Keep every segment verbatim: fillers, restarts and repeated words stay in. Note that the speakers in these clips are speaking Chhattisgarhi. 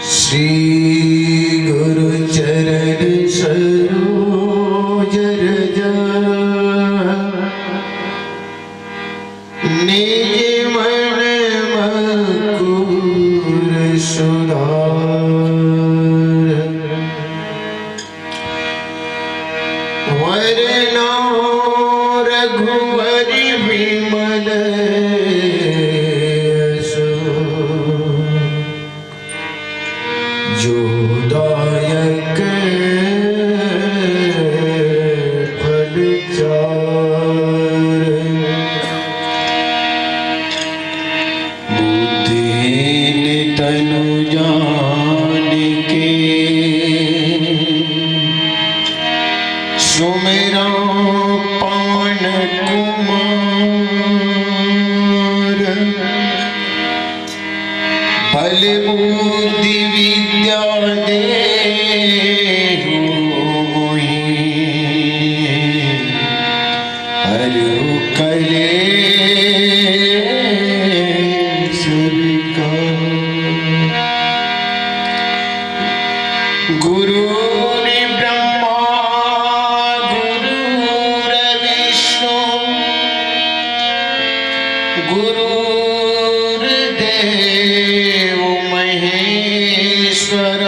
श्री गुरु चरण सरोज रज, निज मन मकुर सुधार। वरनौ रघुवर विमल यश, जो दायक फल चार। बुद्धिहीन तनु जानिके, सुमिरौ पवन कुमार। बल बुद्धि विद्या देहु मोहि, हरहु कलेस विकार। गुरुर्ब्रह्मा गुरुर्विष्णु गुरुर्देव महेश्वर।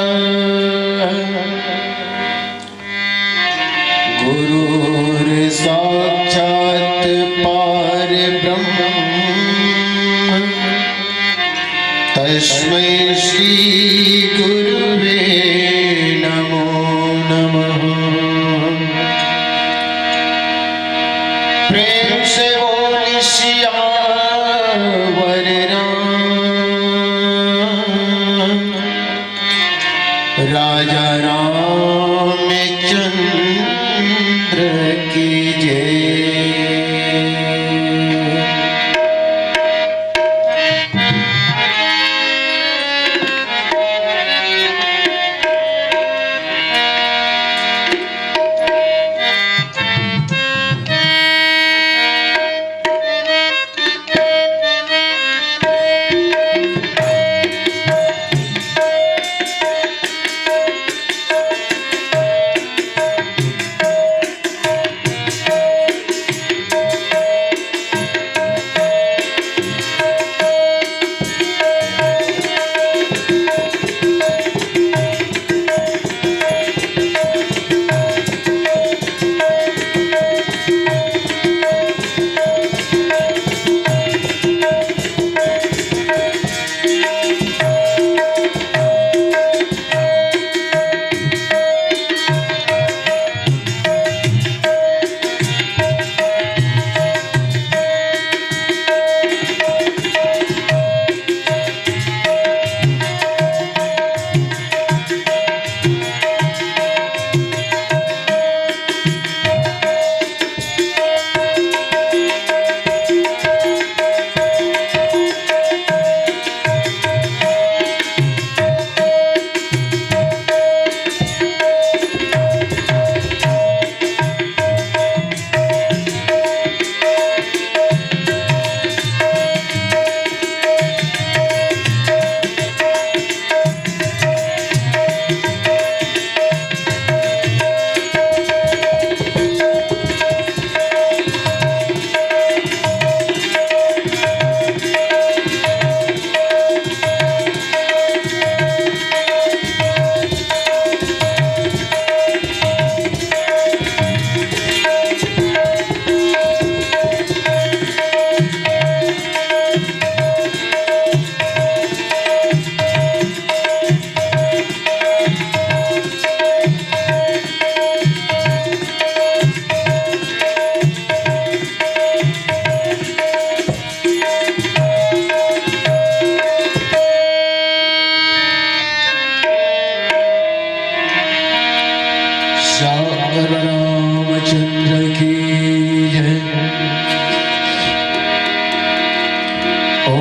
गुरुर्साक्षात् परब्रह्म, तस्मै श्री गुरुवे नमो नमः। प्रेम से बोल सियावर राम, राजा रामचंद्र की जय।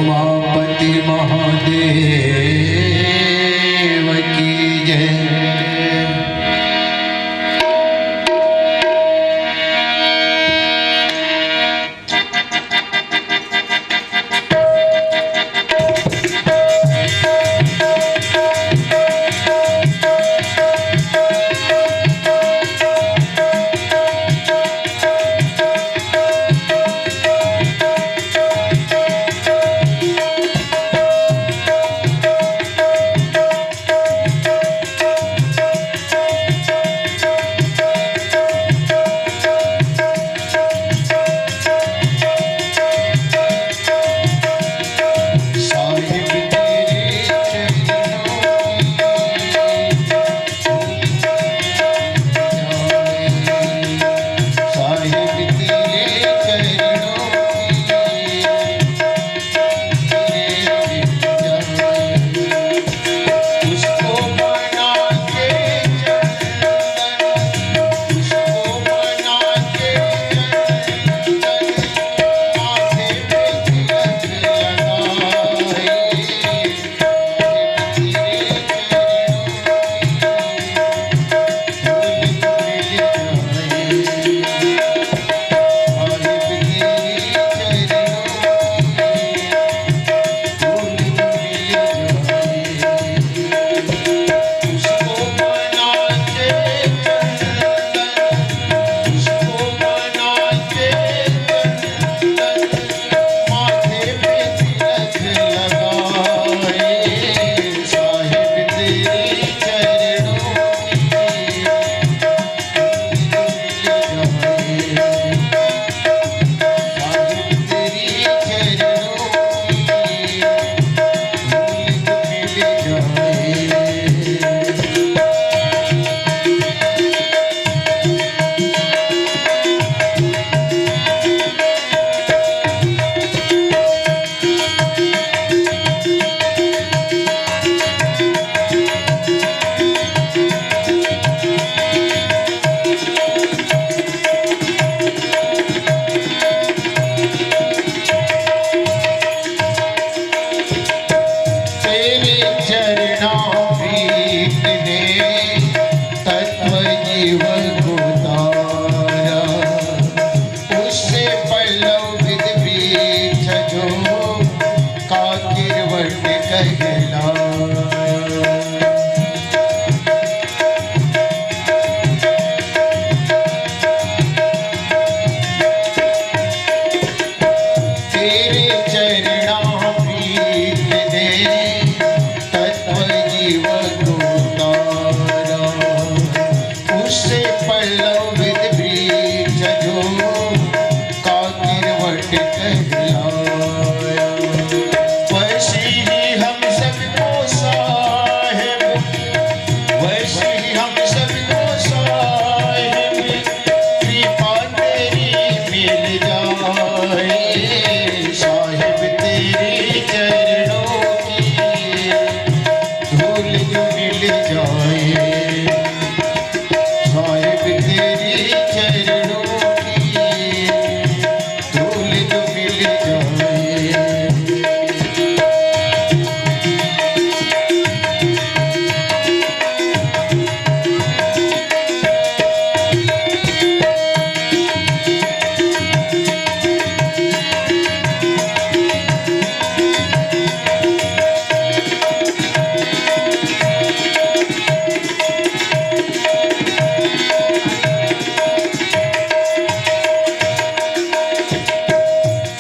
उमापति महादेव की जय। तेरे चरणामृत ने तत्व जीव को तारा। उससे पल्लव विध वृक्ष जो काकिरवट कहलाया। तेरे चरणामृत ने तत्व जीव को तारा। उससे पल्लवित वृक्ष जो काकिरवट कहलाया। वैसे ही हम सबको साहेब, वैसे ही हम सबको साहेब, कृपा तेरी मिल जाए। साहेब तेरे चरणों की धूल जो मिल जाए। साहेब तेरे चरणों की धूल जो मिल जाए।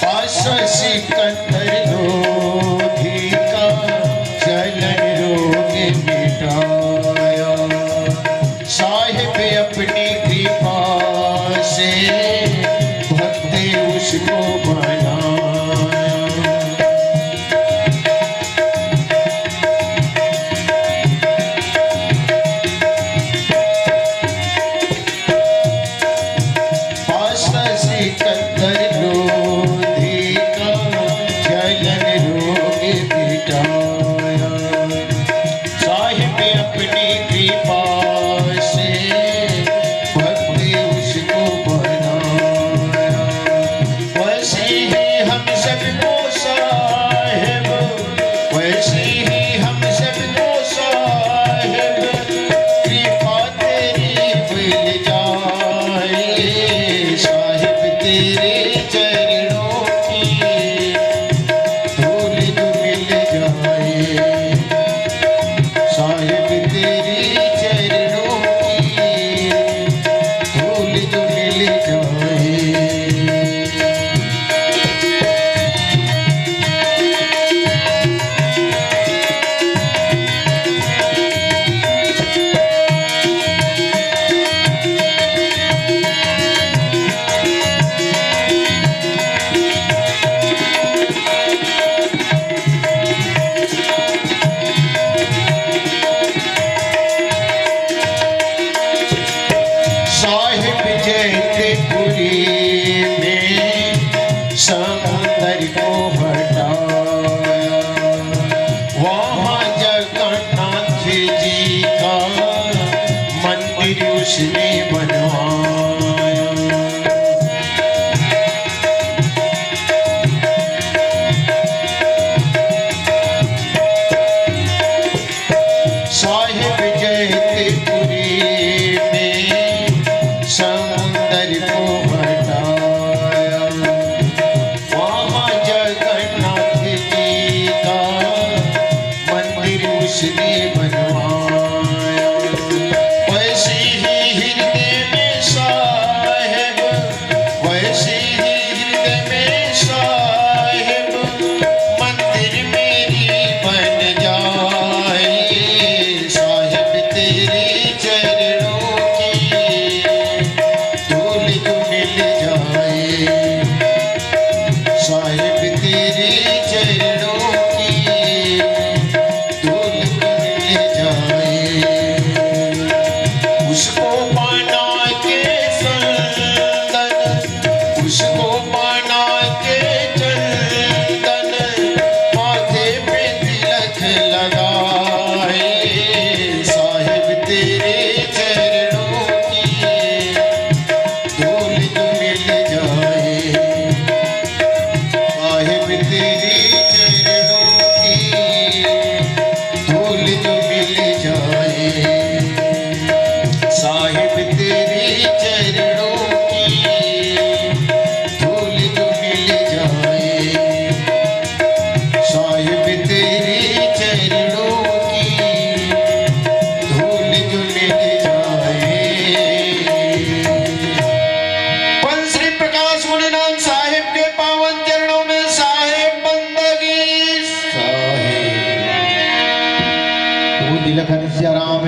पास सिकंदर लोधी का जलन रोग मिटाया। साहिब अपनी कृपा से भक्त उसको बनाया। पास सिकंदर लोधी का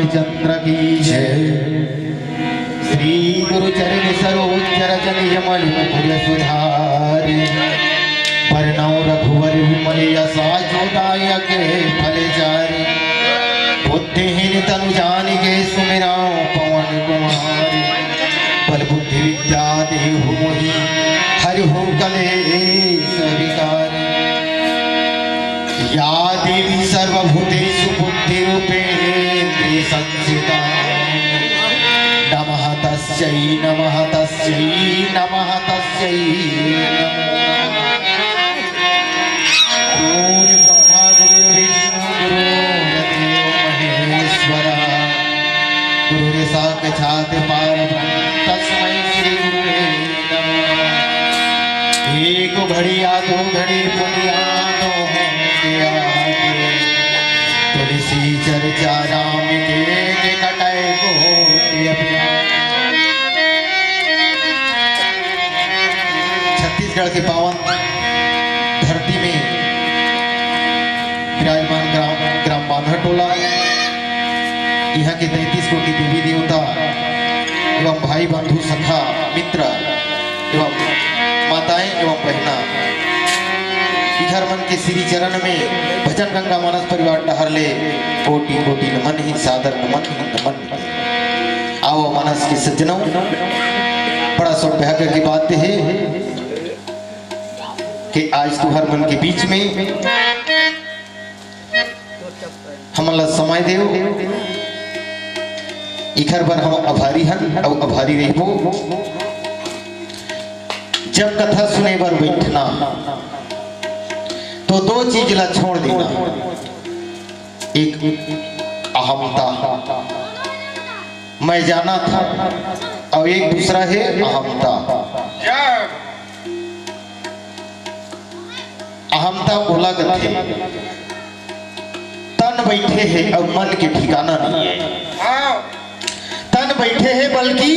चंद्र की जय। श्री गुरु चरण सरोज रज निज मनु मुकुर सुधारि। बरनउँ रघुवर विमल यशा जो दायक फल चारि। बुद्धिहीन तनु जानिके सुमिरउँ पवन कुमार। बल बुद्धि विद्या देहु मोहि हरहु कलेस विकार। या देवी सर्वभूतेषु बुद्धिरूपेन्द्रियसंस्थिता। नमः तस्यै नमः तस्यै नमः तस्यै नमो नमः। गुरुर्ब्रह्मा गुरुर्विष्णु गुरुर्देवो महेश्वर। गुरुर्साक्षात् परब्रह्म तस्मै श्री गुरुवे नमः। एक घड़ी या दो घड़ी पुनिया तो होंगे आगे। तुलसी चर्चा राम के, के कटै कोटि अभिराम। छत्तीसगढ़ के पावन धरती में विराजमान ग्राम, ग्राम बांधा टोला, यहाँ के तैंतीस कोटि देवी देवता एवं भाई बंधु सखा मित्र एवं माताएं एवं बहना, इधर मन के श्री चरण में भजन गंगा मानस परिवार डहर ले कोटि कोटि नमन ही, सादर नमन ही, नमन ही। आवव मानस के सज्जनों, बड़ा सौभाग्य की बात हे कि आज तुहर मन के बीच में हमन ला समय देव, इखर बर हम आभारी हन अउ आभारी रहिबो। जब कथा सुने बर बैठना, तो दो चीज ला छोड़ देना, एक अहमता, मैं जाना था, अउ एक दूसरा हे अहमता। अहमता ओला कथे, तन बैठे हे अउ मन के ठिकाना नहीं है। तन बैठे हे बल्कि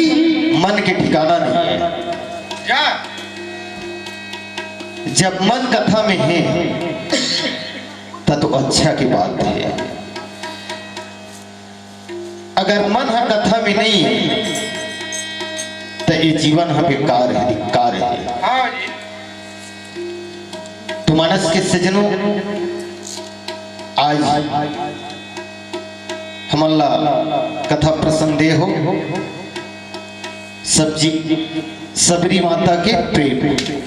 मन के ठिकाना नहीं है। जब मन कथा में हे, त तो अच्छा के बात हे। अगर मन ह कथा में नहीं हे, त ये जीवन ह बेकार हे, धिक्कार हे। तो मानस के सज्जनों, आज हमन ला कथा प्रसंग दे हो, सब्जी, सबरी माता के प्रेम,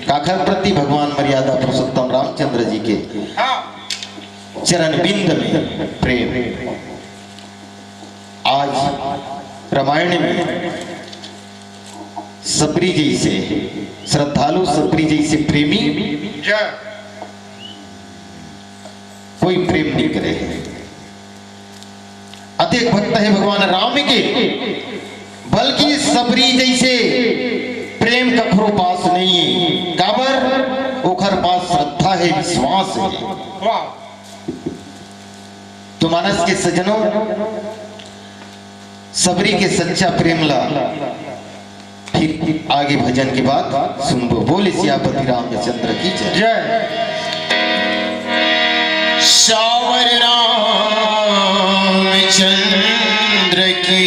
काखर प्रति? भगवान मर्यादा पुरुषोत्तम रामचंद्र जी के चरण बिंद में प्रेम। आज रामायण में सबरी जैसे श्रद्धालु, सबरी जैसे प्रेमी कोई प्रेम नहीं करे हे। अतेक भक्त हे भगवान राम के, बल्कि सबरी जैसे प्रेम कखरो पास नहीं हे। काबर? ओखर पास श्रद्धा हे, विश्वास हे। तो मानस के सज्जनों, सबरी के सच्चा प्रेम ला फिर आगे भजन के बाद सुनबो। बोले सियापति रामचंद्र की जय। जय। सावर रामचंद्र की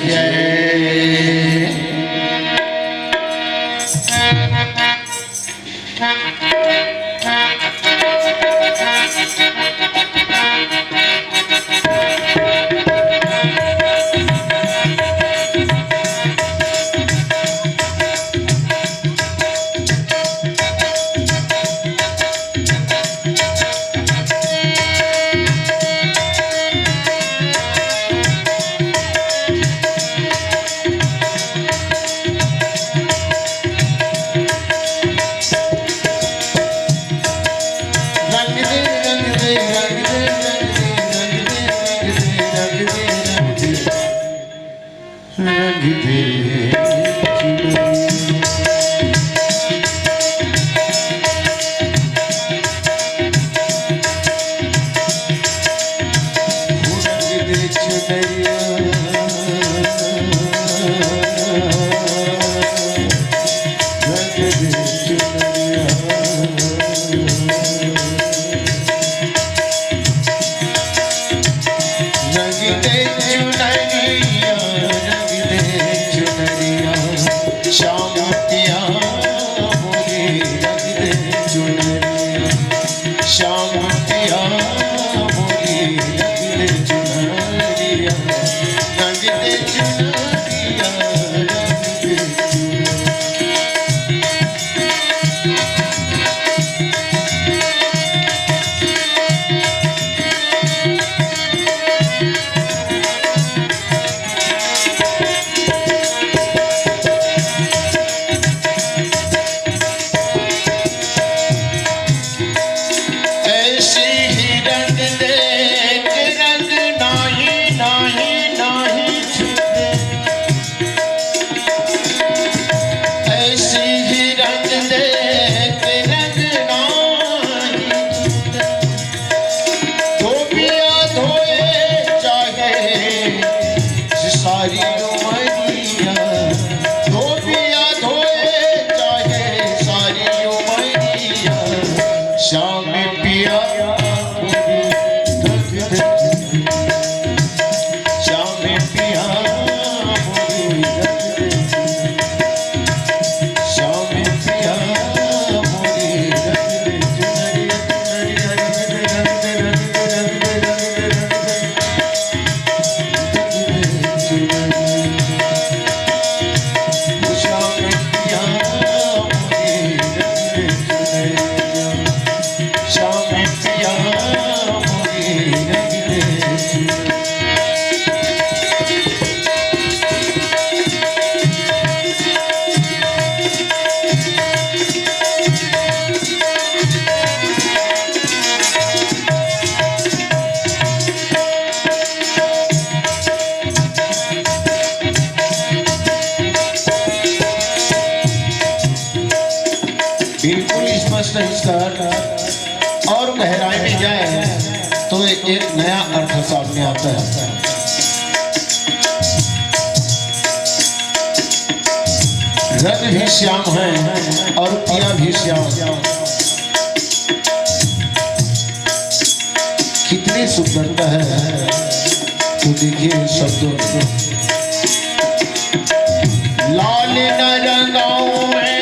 जय। स्पष्ट इसका अर्थ और गहराई में जाए तो एक नया अर्थ सामने आता है। रंग भी श्याम है और पिया भी श्याम। कितनी सुंदरता है। तो देखिए शब्दों में, लाल न रंगाऊं मैं,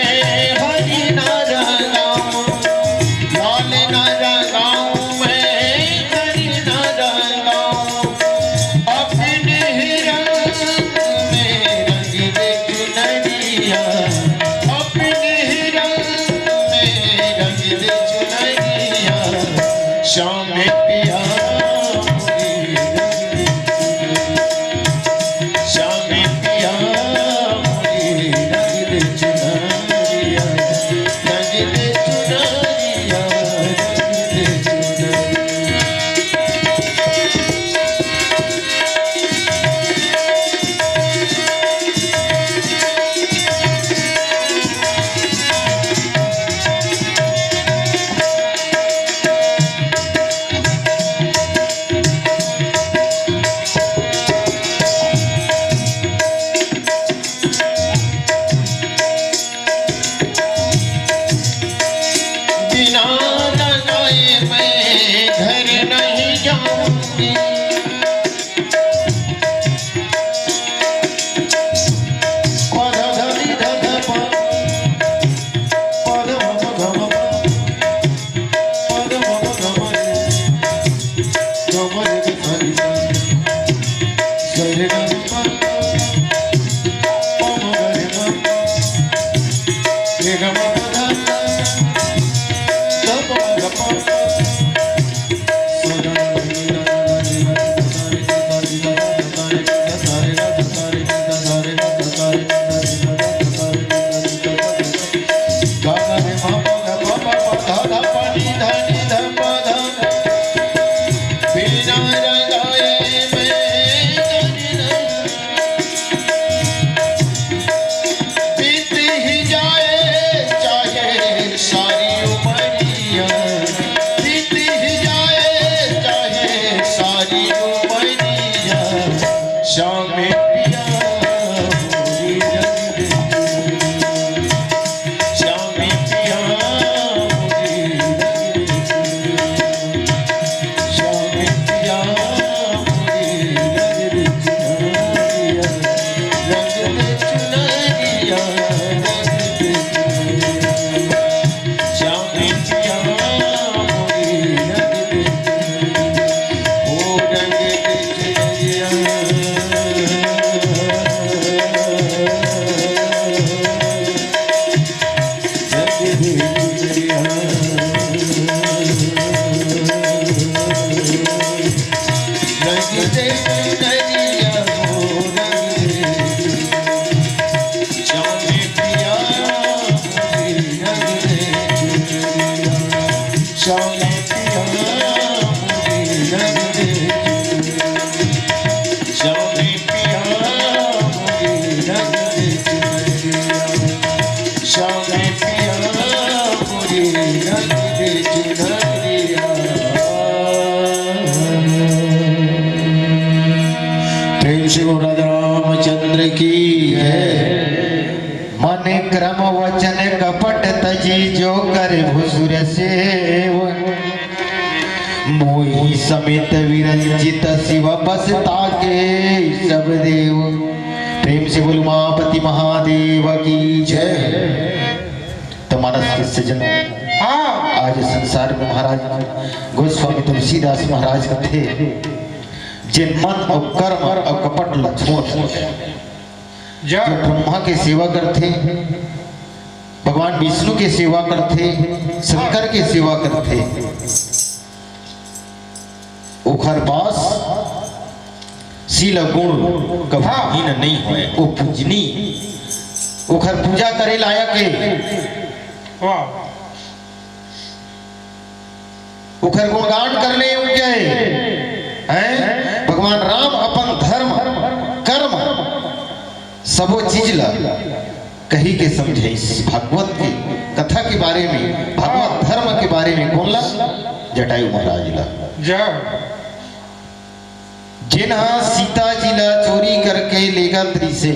हरी न रंगाऊं, लाल न रंगाऊं मैं, हरी न रंगाऊं, अपने ही रंग में रंग दे चुनरिया, अपने ही रंग में रंग दे चुनरिया, श्याम पिया मोरे रंग दे चुनरिया। श्याम पिया मोरे रंग दे चुनरिया, रंग दे चुनरिया, रंग दे चुनरिया। बिना लगाए मैं घर नहीं जाऊंगी। बीत ही जाए चाहे सारी उमरिया, बीत ही जाए चाहे सारी उमरिया, श्याम पिया मोरे रंग दे चुनरिया, श्याम पिया मोरे रंग दे चुनरिया। प्रेम से बोल राधा रामचंद्र की है। मन क्रम वचन कपट तजी, जो करहु सुर सेव। मोहि समेत विरंजित शिव बस ताके सब देव। प्रेम से बोल उमापति महादेव की जय। तो मानस के सज्जन, हाँ। आज संसार में महाराज गोस्वामी तुलसीदास महाराज कथे, जेन मन अउ कर्म अउ कपट ला छोड़, जो ब्रह्मा के सेवा करथे, भगवान विष्णु के सेवा करथे, शंकर के सेवा करथे, ओखर पास शील गुण कभू हीन नइ होय, ओ पूजनीय, ओखर पूजा करे लायक हे। वाह। ओखर गुणगान करने योग्य हे, हैं? भगवान राम अपन धर्म, कर्म, सबो चीज ला कहि के समझाइस। भागवत के कथा के बारे में, भगवत धर्म के बारे में कोन ला? जटायु महाराज ला। जय। जेन हा सीता जी ला चोरी करके लेगत रिसे,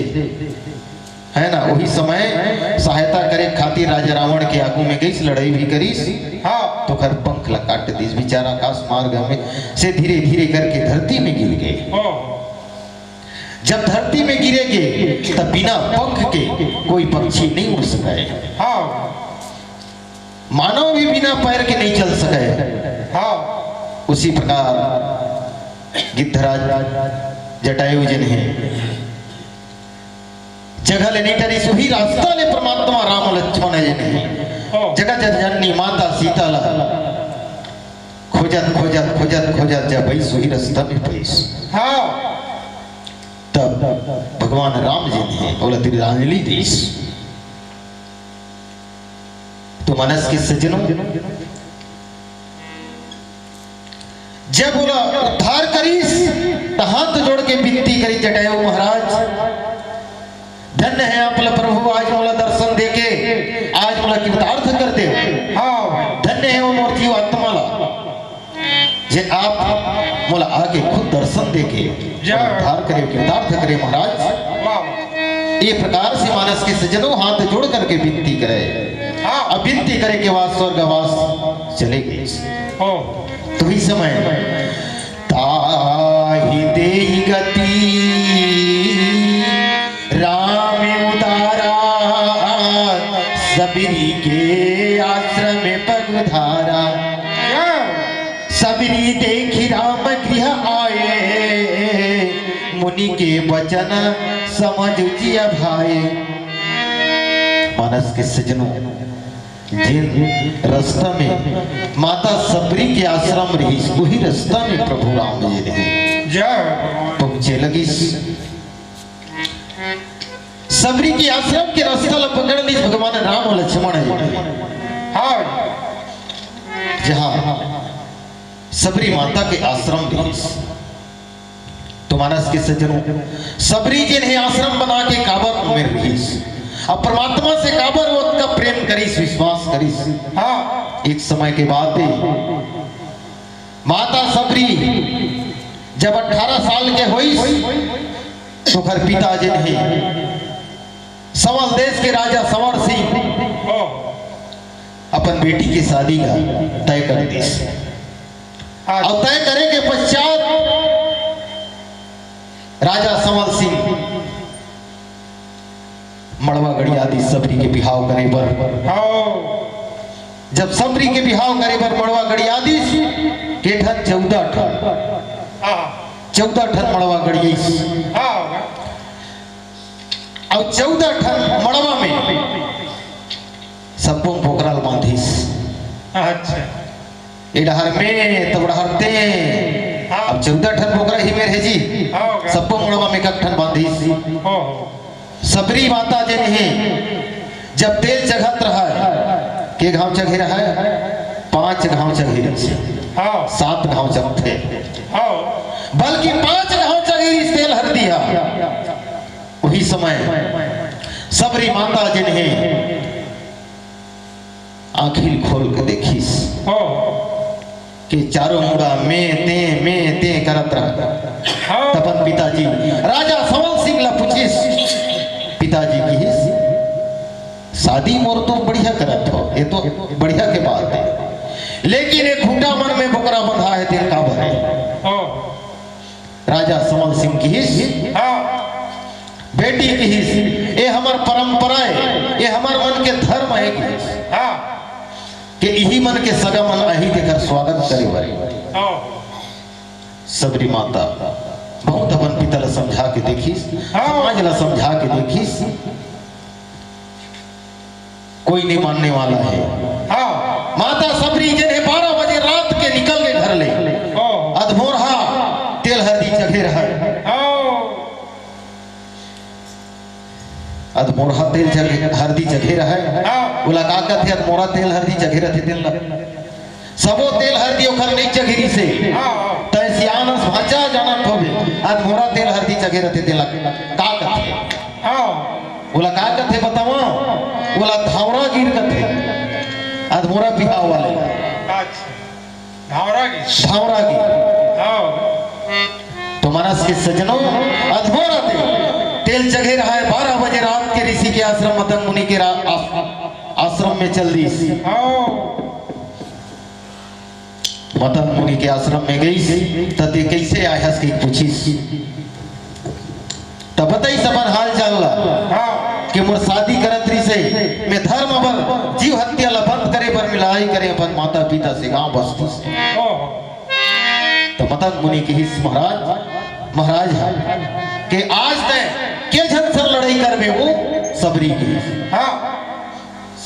है ना, वही समय सहायता करे खातिर राजा रावण के आगू में गईस, लड़ाई भी करिस। हाँ। तो ओकर पंख ला काट दिस, बेचारा आकाश मार्ग में से धीरे धीरे करके धरती में गिर गए। ओह। जब धरती में गिरेगे, तब बिना पंख के कोई पक्षी नहीं उड़ सके। हाँ। मानव भी बिना पैर के नहीं चल सके। हाँ। उसी प्रकार गिद्धराज जटायु जेन हे, जगह ले नहीं टरिस, उही रास्ता ले परमात्मा राम लक्ष्मण जेन हे, हाँ। जगत जननी माता सीता ला खोजत, खोजत, खोजत, खोजत जब अइस, उही रास्ता में पइस। हाँ। तब भगवान राम जेन हे, ओला तिलांजलि दीस। तो मानस के सज्जनों, जब ओला उद्धार करिस, त हाथ जोड़ के विनती करिस, जटायु महाराज, धन्य हे आप ला प्रभु, आज मोला दर्शन देके, आज मोला कृतार्थ कर दे। हाँ। धन्य हे वो मोर जीव आत्मा ला, जे आप मोला आके खुद दर्शन देके जय। उद्धार करे, कृतार्थ करे महाराज। वाह। ये प्रकार से मानस के सज्जनों हाथ जोड़ करके विनती करे। हाँ। अब विनती करे के बाद स्वर्गवास चले गए। हो। तो ही समय ताहि देहि गति राम उदारा, सबरी के आश्रम पग धारा। जय। सबरी देखि राम गृह आए, मुनि के वचन समझ जिय भाए। मानस के सज्जनों, जेन रास्ता में माता सबरी के आश्रम रहिस, वही रास्ता में प्रभु राम जी रहिस। जय। पहुंचे लगिस। सबरी के आश्रम के रास्ता ला पकड़ लिस भगवान राम लक्ष्मण हे। हाँ। जहाँ सबरी माता के आश्रम रहिस। तो मानस के सज्जनों, सबरी जेन हे आश्रम बना के काबर उमेर रहिस, अब परमात्मा से काबर वो ओतका प्रेम करिस, विश्वास करिस। हाँ। एक समय के बात हे, माता सबरी जब अठारह साल के होइस, तो ओकर पिता जेन हे, संवल देश के राजा संवर सिंह ओह। अपन बेटी के शादी ला तय कर दिस। हाँ। और तय करे के पश्चात राजा संवल सिंह मड़वा गड़िया दिस सबरी के बिहाव करे बर। हाँ। जब सबरी के बिहाव करे बर मड़वा गड़िया दिस, के ठन? चौदह ठन। हाँ। चौदह ठन मड़वा गड़ियस। हाँ। अउ चौदह ठन मड़वा में सब्बो बोकरा ल बांधिस। अच्छा। ए डहर में, तब डहर ते। हाँ। अब चौदह ठन बोकरा ही मेर हे जी। हाँ, ओके। सब्बो मड़वा में एक ठन बांधिस। ओहो। सबरी माता जेन हे, जब तेल चघत रहय, के घांव चघे रहय? पांच घांव चघे रहय। हाँ। सात घांव चघथे। हाँ। बल्कि पांच घांव चघे रहय तेल हरदी हा। उही समय सबरी माता जेन हे, आँखी ल खोल के देखिस हो। के चारों मुड़ा में ते, में ते करत रह। हाँ। तब अपन पिताजी राजा संवल सिंह ला पूछिस, पिताजी किहिस, शादी मोर तो बढ़िया करत हो, ये तो बढ़िया के बात हे, लेकिन एक खूंटा मन में बोकरा बंधा हे, तेन काबर हे? हाँ। राजा संवल सिंह किहिस, हाँ। बेटी किहिस, ए हमर परंपरा हे, ए हमर मन के धर्म हे किहिस। हाँ। के इही मन के सगा मन आही तेकर स्वागत करे बर। हाँ। सबरी माता बहुत अपन पिता ला समझा के देखिस, हाँ। समाज ला समझा के देखिस, कोई नहीं मानने वाला हे। हाँ। माता सबरी जेन हे बारह बजे रात के निकल गे घर ले। हाँ। अधमोरहा तेल हरदी चघे रहय। हाँ। अधमोरहा तेल चघे, हरदी चघे रहय। हाँ। ओला का कथे? अधमोरहा तेल हरदी चघे रथे तेन ला। सबो तेल हरदी ओखर नइ चघे रिहिसे। हाँ, हाँ। तैं सियान अस भांचा जानत होबे। अधमोरहा तेल हरदी चघे रथे तेन ला का कथे? हाँ। ओला का कथे बतावंव? ओला धावरा गिर कथे। अधमोरा बिहाव वाले। अच्छा। धावरा की। धावरा की। हाँ। तो मानस के सजनों, अधमोरा ते तेल चघे रहाय, बारह बजे रात के ऋषि के आश्रम मतंग मुनि के रा-, आस-, आश्रम में चल दीस। हाँ। मतंग मुनि के आश्रम में गईस, त ते कइसे आय हस कहिके पूछिस। त बताइस अपन हाल चाल ला। हाँ। कि मोर शादी करत रहिसे, मैं धर्म बर जीव हत्या ला बंद करे बर मैं लड़ाई करे अपन माता पिता से गांव बस्ती से। ओहो। त मतंग मुनि कहिस, महाराज, महाराज, कि आज तैं के झन संग लड़ाई करबे वो? सबरी कहिस। हाँ।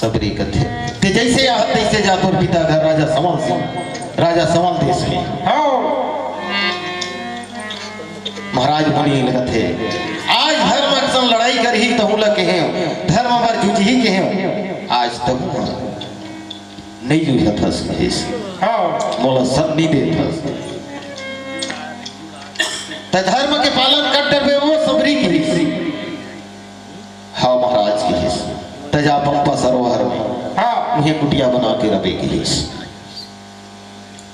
सबरी कथे, ते जइसे आहत तइसे जा, तोर पिता घर राजा संवल सिंह, राजा संवल देस में। हाँ। महाराज मुनि ल कथे, आज धर्म के संग लड़ाई करही तहूं ल केहेंव, धर्म बर जुझही केहेंव, आज तहूं नइ जुझत हस कहिस। हाँ। मोला संग नइ देत हस। त धर्म के पालन कर डरबे वो? सबरी कहिस। हाँ महाराज कहिस। त जा पंपा सरोवर में, हाँ। उहें कुटिया बना के रबे कहिस।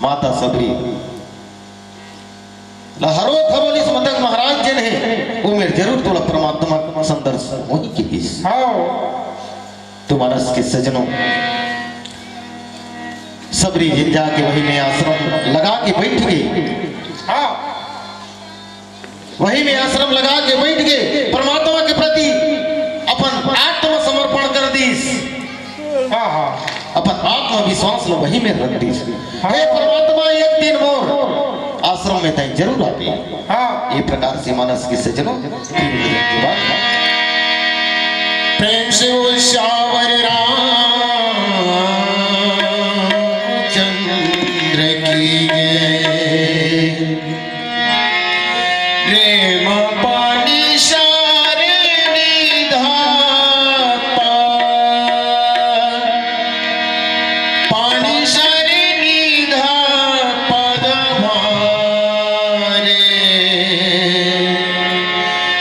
माता सबरी ल हरोत ह बोलिस, मतंग महाराज जेन हे, वो मेर जरूर तोला परमात्मा संदर्शन होही कहिस। हाँ। तो मानस के सजनों, सबरी झिन जाके वही में आश्रम लगा के बइठ गे। हाँ। वही में आश्रम लगा के बइठ गे, परमात्मा के प्रति अपन आत्मसमर्पण कर दीस। हाँ, हाँ। अपन आत्मविश्वास ल वही में रख दीस। हाँ। हे परमात्मा, एक दिन मोर आश्रम में तैं जरूर आबे। हाँ। ये प्रकार से मानस के सजनों, फिर भजन के बाद प्रेम से बोल सियावर रामचंद्र की जय। रे मा पा नि सा रे नि धा पा, पा नि सा रे नि धा पा ध मा रे,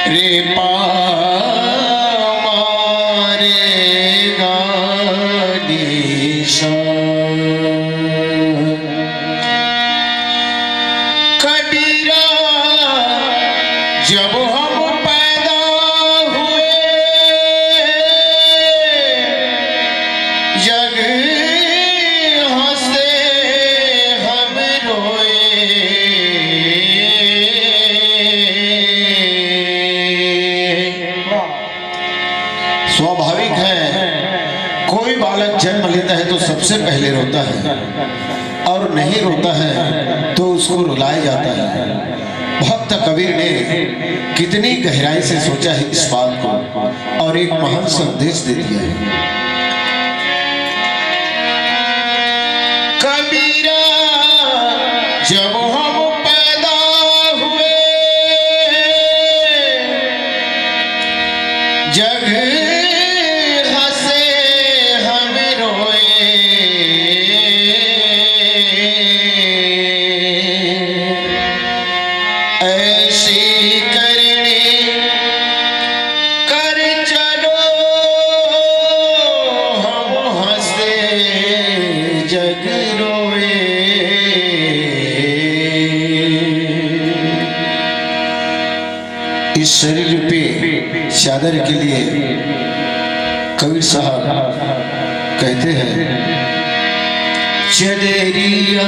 रे पा मा रे गा नि सा। कबीरा, जब हम पैदा हुए, जग हंसे, हम रोए। स्वाभाविक है, कोई बालक जन्म लेता है तो सबसे पहले रोता है, और नहीं रोता है तो उसको रुलाया जाता है। भक्त कबीर ने कितनी गहराई से सोचा है इस बात को, और एक महान संदेश दे दिया है। कबीरा, जब हम पैदा हुए, जग हंसे, हम रोए। ऐसी करनी कर चलो, हम हंसे, जग रोए। इस शरीर रूपी चादर के लिए कबीर साहब कहते हैं, चदरिया,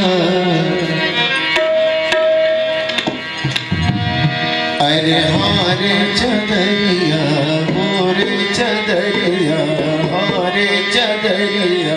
अरे हारे चदरिया, होरे चदरिया, हारे चदरिया।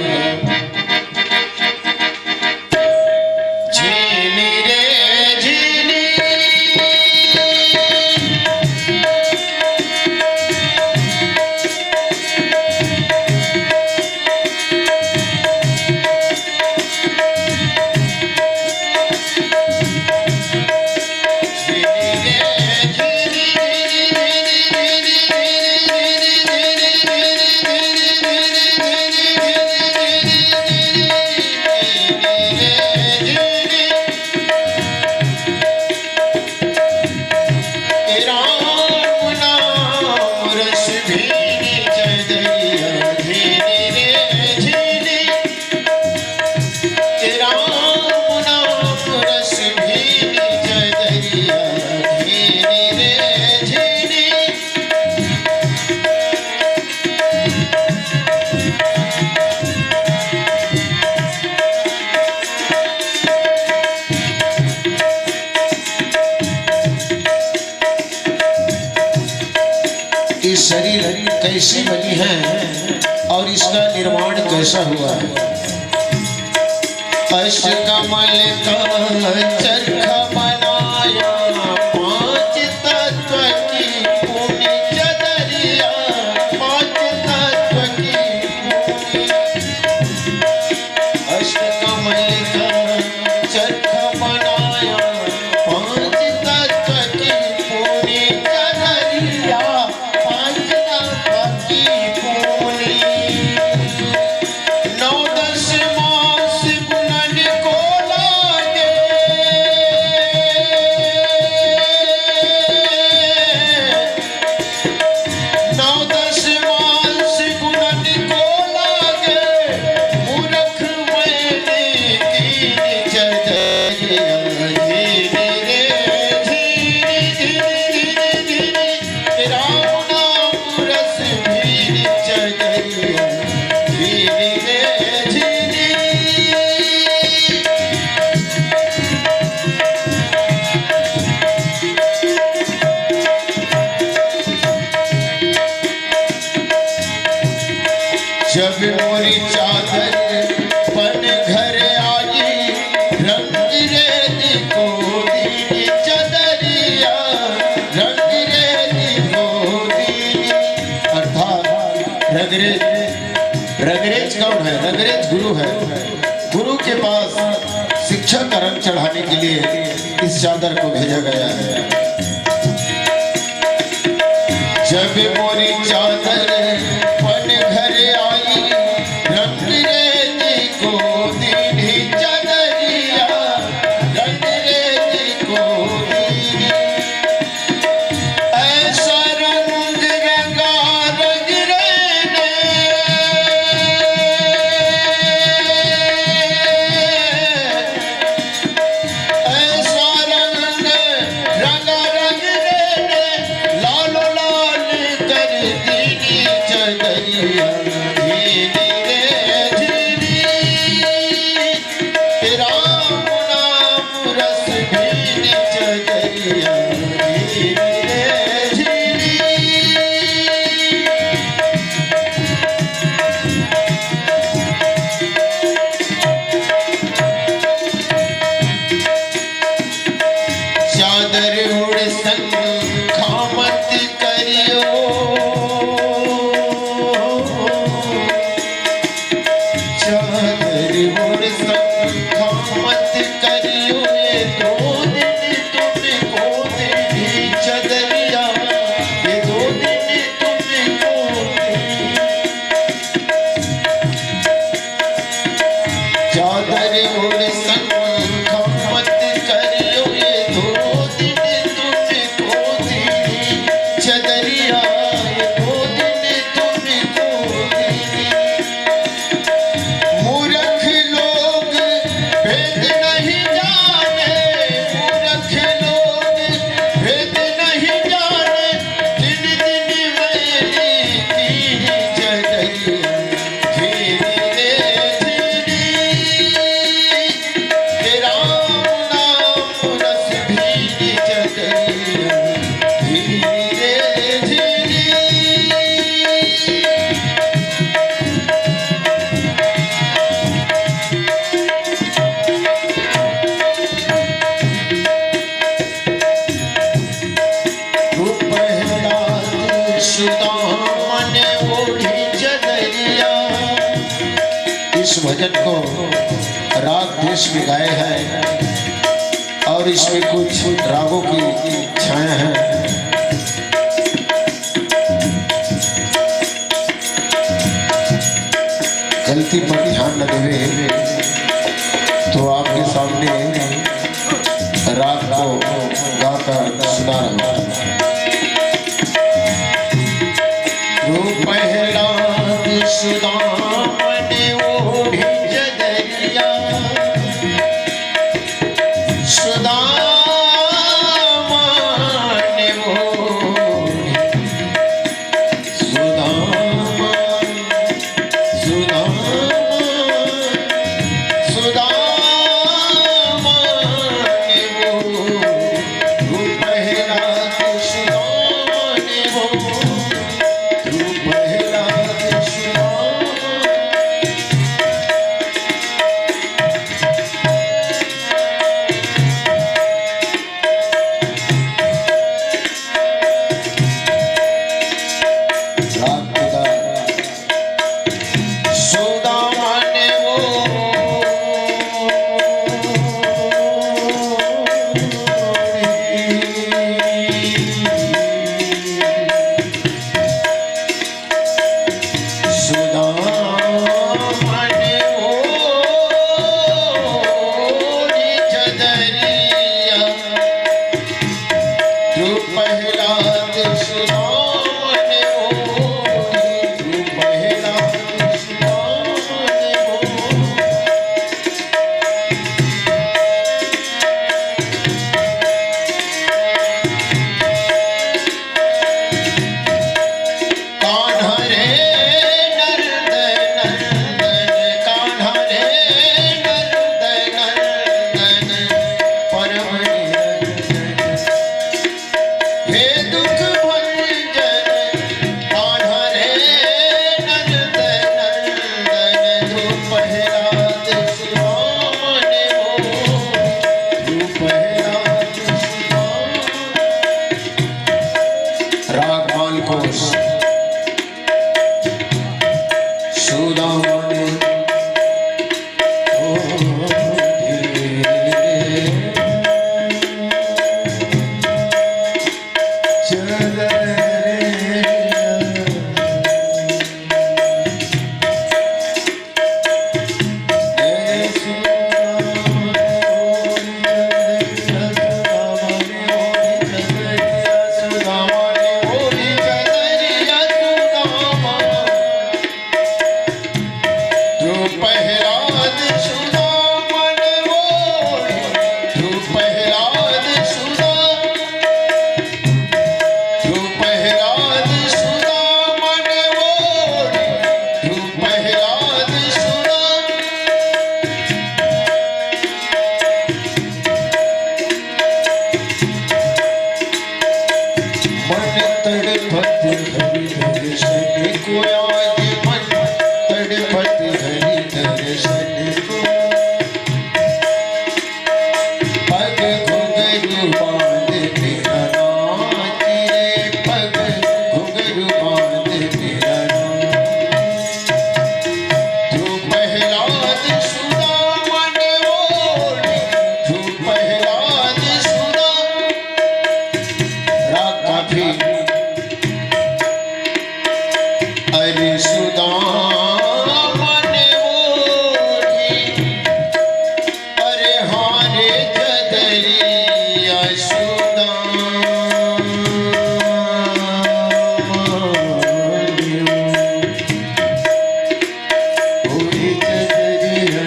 कैसी बनी है और इसका निर्माण कैसा हुआ है। अष्टकमल का चरखा बनाया, पांच तत्व की पूनी चदरिया, पांच तत्व की पूनी। अष्टकमल का चरखा बनाया, पांच तत्व की पूनी चदरिया, पांच तत्व की पूनी। नौ दस मास बुनन को लागे। नौ दस मास बुनन को लागे, मूरख मैंने कीनी चदरिया। झीनी रे, झीनी, झीनी, झीनी, झीनी, राम नाम रस भीनी चदरिया। झीनी रे, झीनी। जब मोरी चादर बन घर आई, रंग रेत को दीनी चदरिया, रंग रेत को दीनी। अर्थात रंगरेज, रंगरेज कौन है? रंगरेज गुरु है। गुरु के पास शिक्षा का रंग चढ़ाने के लिए इस चादर को भेजा गया है। जब मोरी चादर बन घर आई, रंग रेत को दीनी चदरिया, रंग रेत को दीनी। ऐसा रंग रंगा रंग रेने, ऐसा रंग रंगा रंग रेने, लालो लाल कर दीनी चदरिया। झीनी रे झीनी, राम नाम रस भीनी चदरिया। झीनी रे झीनी। चादर ओढ़ संखा मत करियो, चादर ओढ़ संखा मत करियो, ये दो दिन तुमको दीनी चदरिया, ये दो दिन तुमको दीनी। चादर ओढ़ संखा मत करियो, ये दो दिन तुमको दीनी चदरिया, ये दो दिन तुमको दीनी। मूरख लोग भेद नहीं जाने, मूरख लोग भेद नहीं जाने, दिन दिन मैली कीनी चदरिया। झीनी रे झीनी, राम नाम रस भीनी चदरिया। झीनी रे झीनी। रूप प्रहलाद सुदामा ने ओढ़ी चदरिया। इस भजन को राग देश में गाए हैं और इसमें कुछ रागों की छाया है। गलती पर ध्यान न देवे तो आपके सामने राग को गाकर सुना रहा हूँ। रूप प्रहलाद सुदामा ने ओढ़ी चदरिया, सुदामा ने ओढ़ी, सुदामा, सुदामा। मन तड़पत हरि दर्शन को आज, मन तड़पत हरि दर्शन को। पग घुंघरू बांध मेरा नाथ रे, पग घुंघरू बांध मेरा नाथ। ध्रुव प्रहलाद सुदामा ने ओढ़ी, ध्रुव प्रहलाद सुदामा। राग काफी। अरे सुदामा ने ओढ़ी, अरे हाँ रे चदरिया सुदामा ने। ओढ़ी चदरिया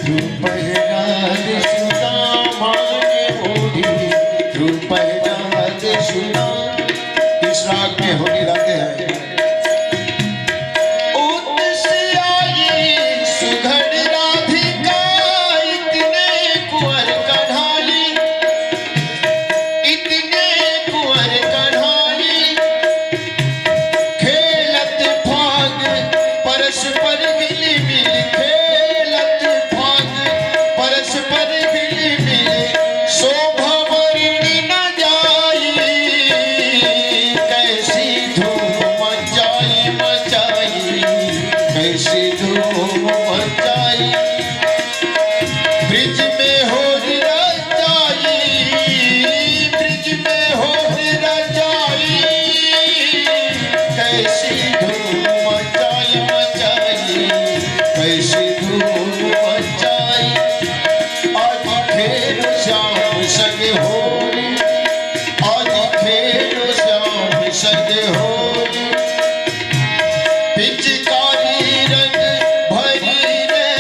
ध्रुव प्रहलाद सुदामा ने ओढ़ी, ध्रुव प्रहलाद सुदामा। इस राग में होली राधे है। उत से आई सुघड़ राधिका, इतने कुंवर कन्हाई, इतने कुंवर कन्हाई। खेलत फाग परस्पर हिल मिल, खेलत फाग परस्पर हिल मिल, शोभा वर्णि न जाई। कैसी धूम मचाई, मचाई, कैसी धूम मचाई। ब्रिज में होली रचाई, ब्रिज में होली रचाई। कैसी धूम मचाई, मचाई, कैसी धूम मचाई। आज खेलो श्याम संग होली, आज खेलो श्याम संग होली। पिचकारी रंग भरी रे,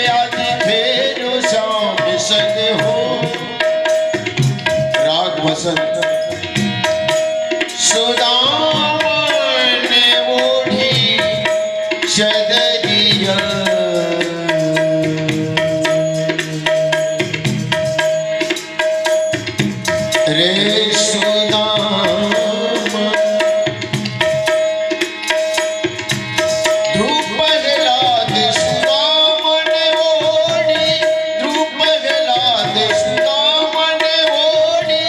आज खेलो श्याम संग हो। राग बसंत। सुदामा ने ओढ़ी चदरिया। रे सुदामा। ध्रुव प्रहलाद सुदामा ने ओढ़ी, ध्रुव प्रहलाद सुदामा ने ओढ़ी,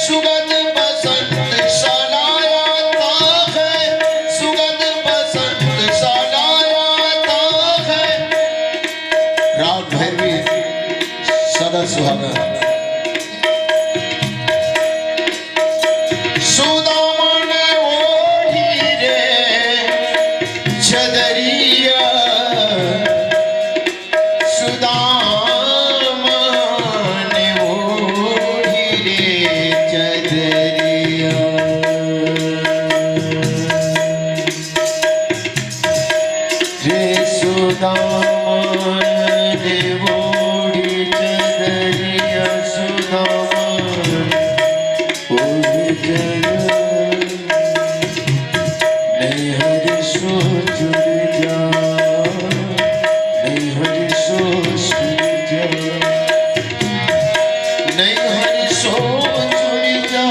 सुगंध बसंत सा लाया था है, सुगंध बसंत सा लाया था है। राग भैरवी सदा सुहागन। सुदामा ने ओढ़ी रे चदरिया, सुदामा ने ओढ़ी रे चदरिया। रे सुदामा ने ओढ़ी चदरिया, सुदामा ने ओढ़ी चदरिया। नैहर सो चुरि जा, नैहर सो चुरि जा, नैहर सो चुरि जा,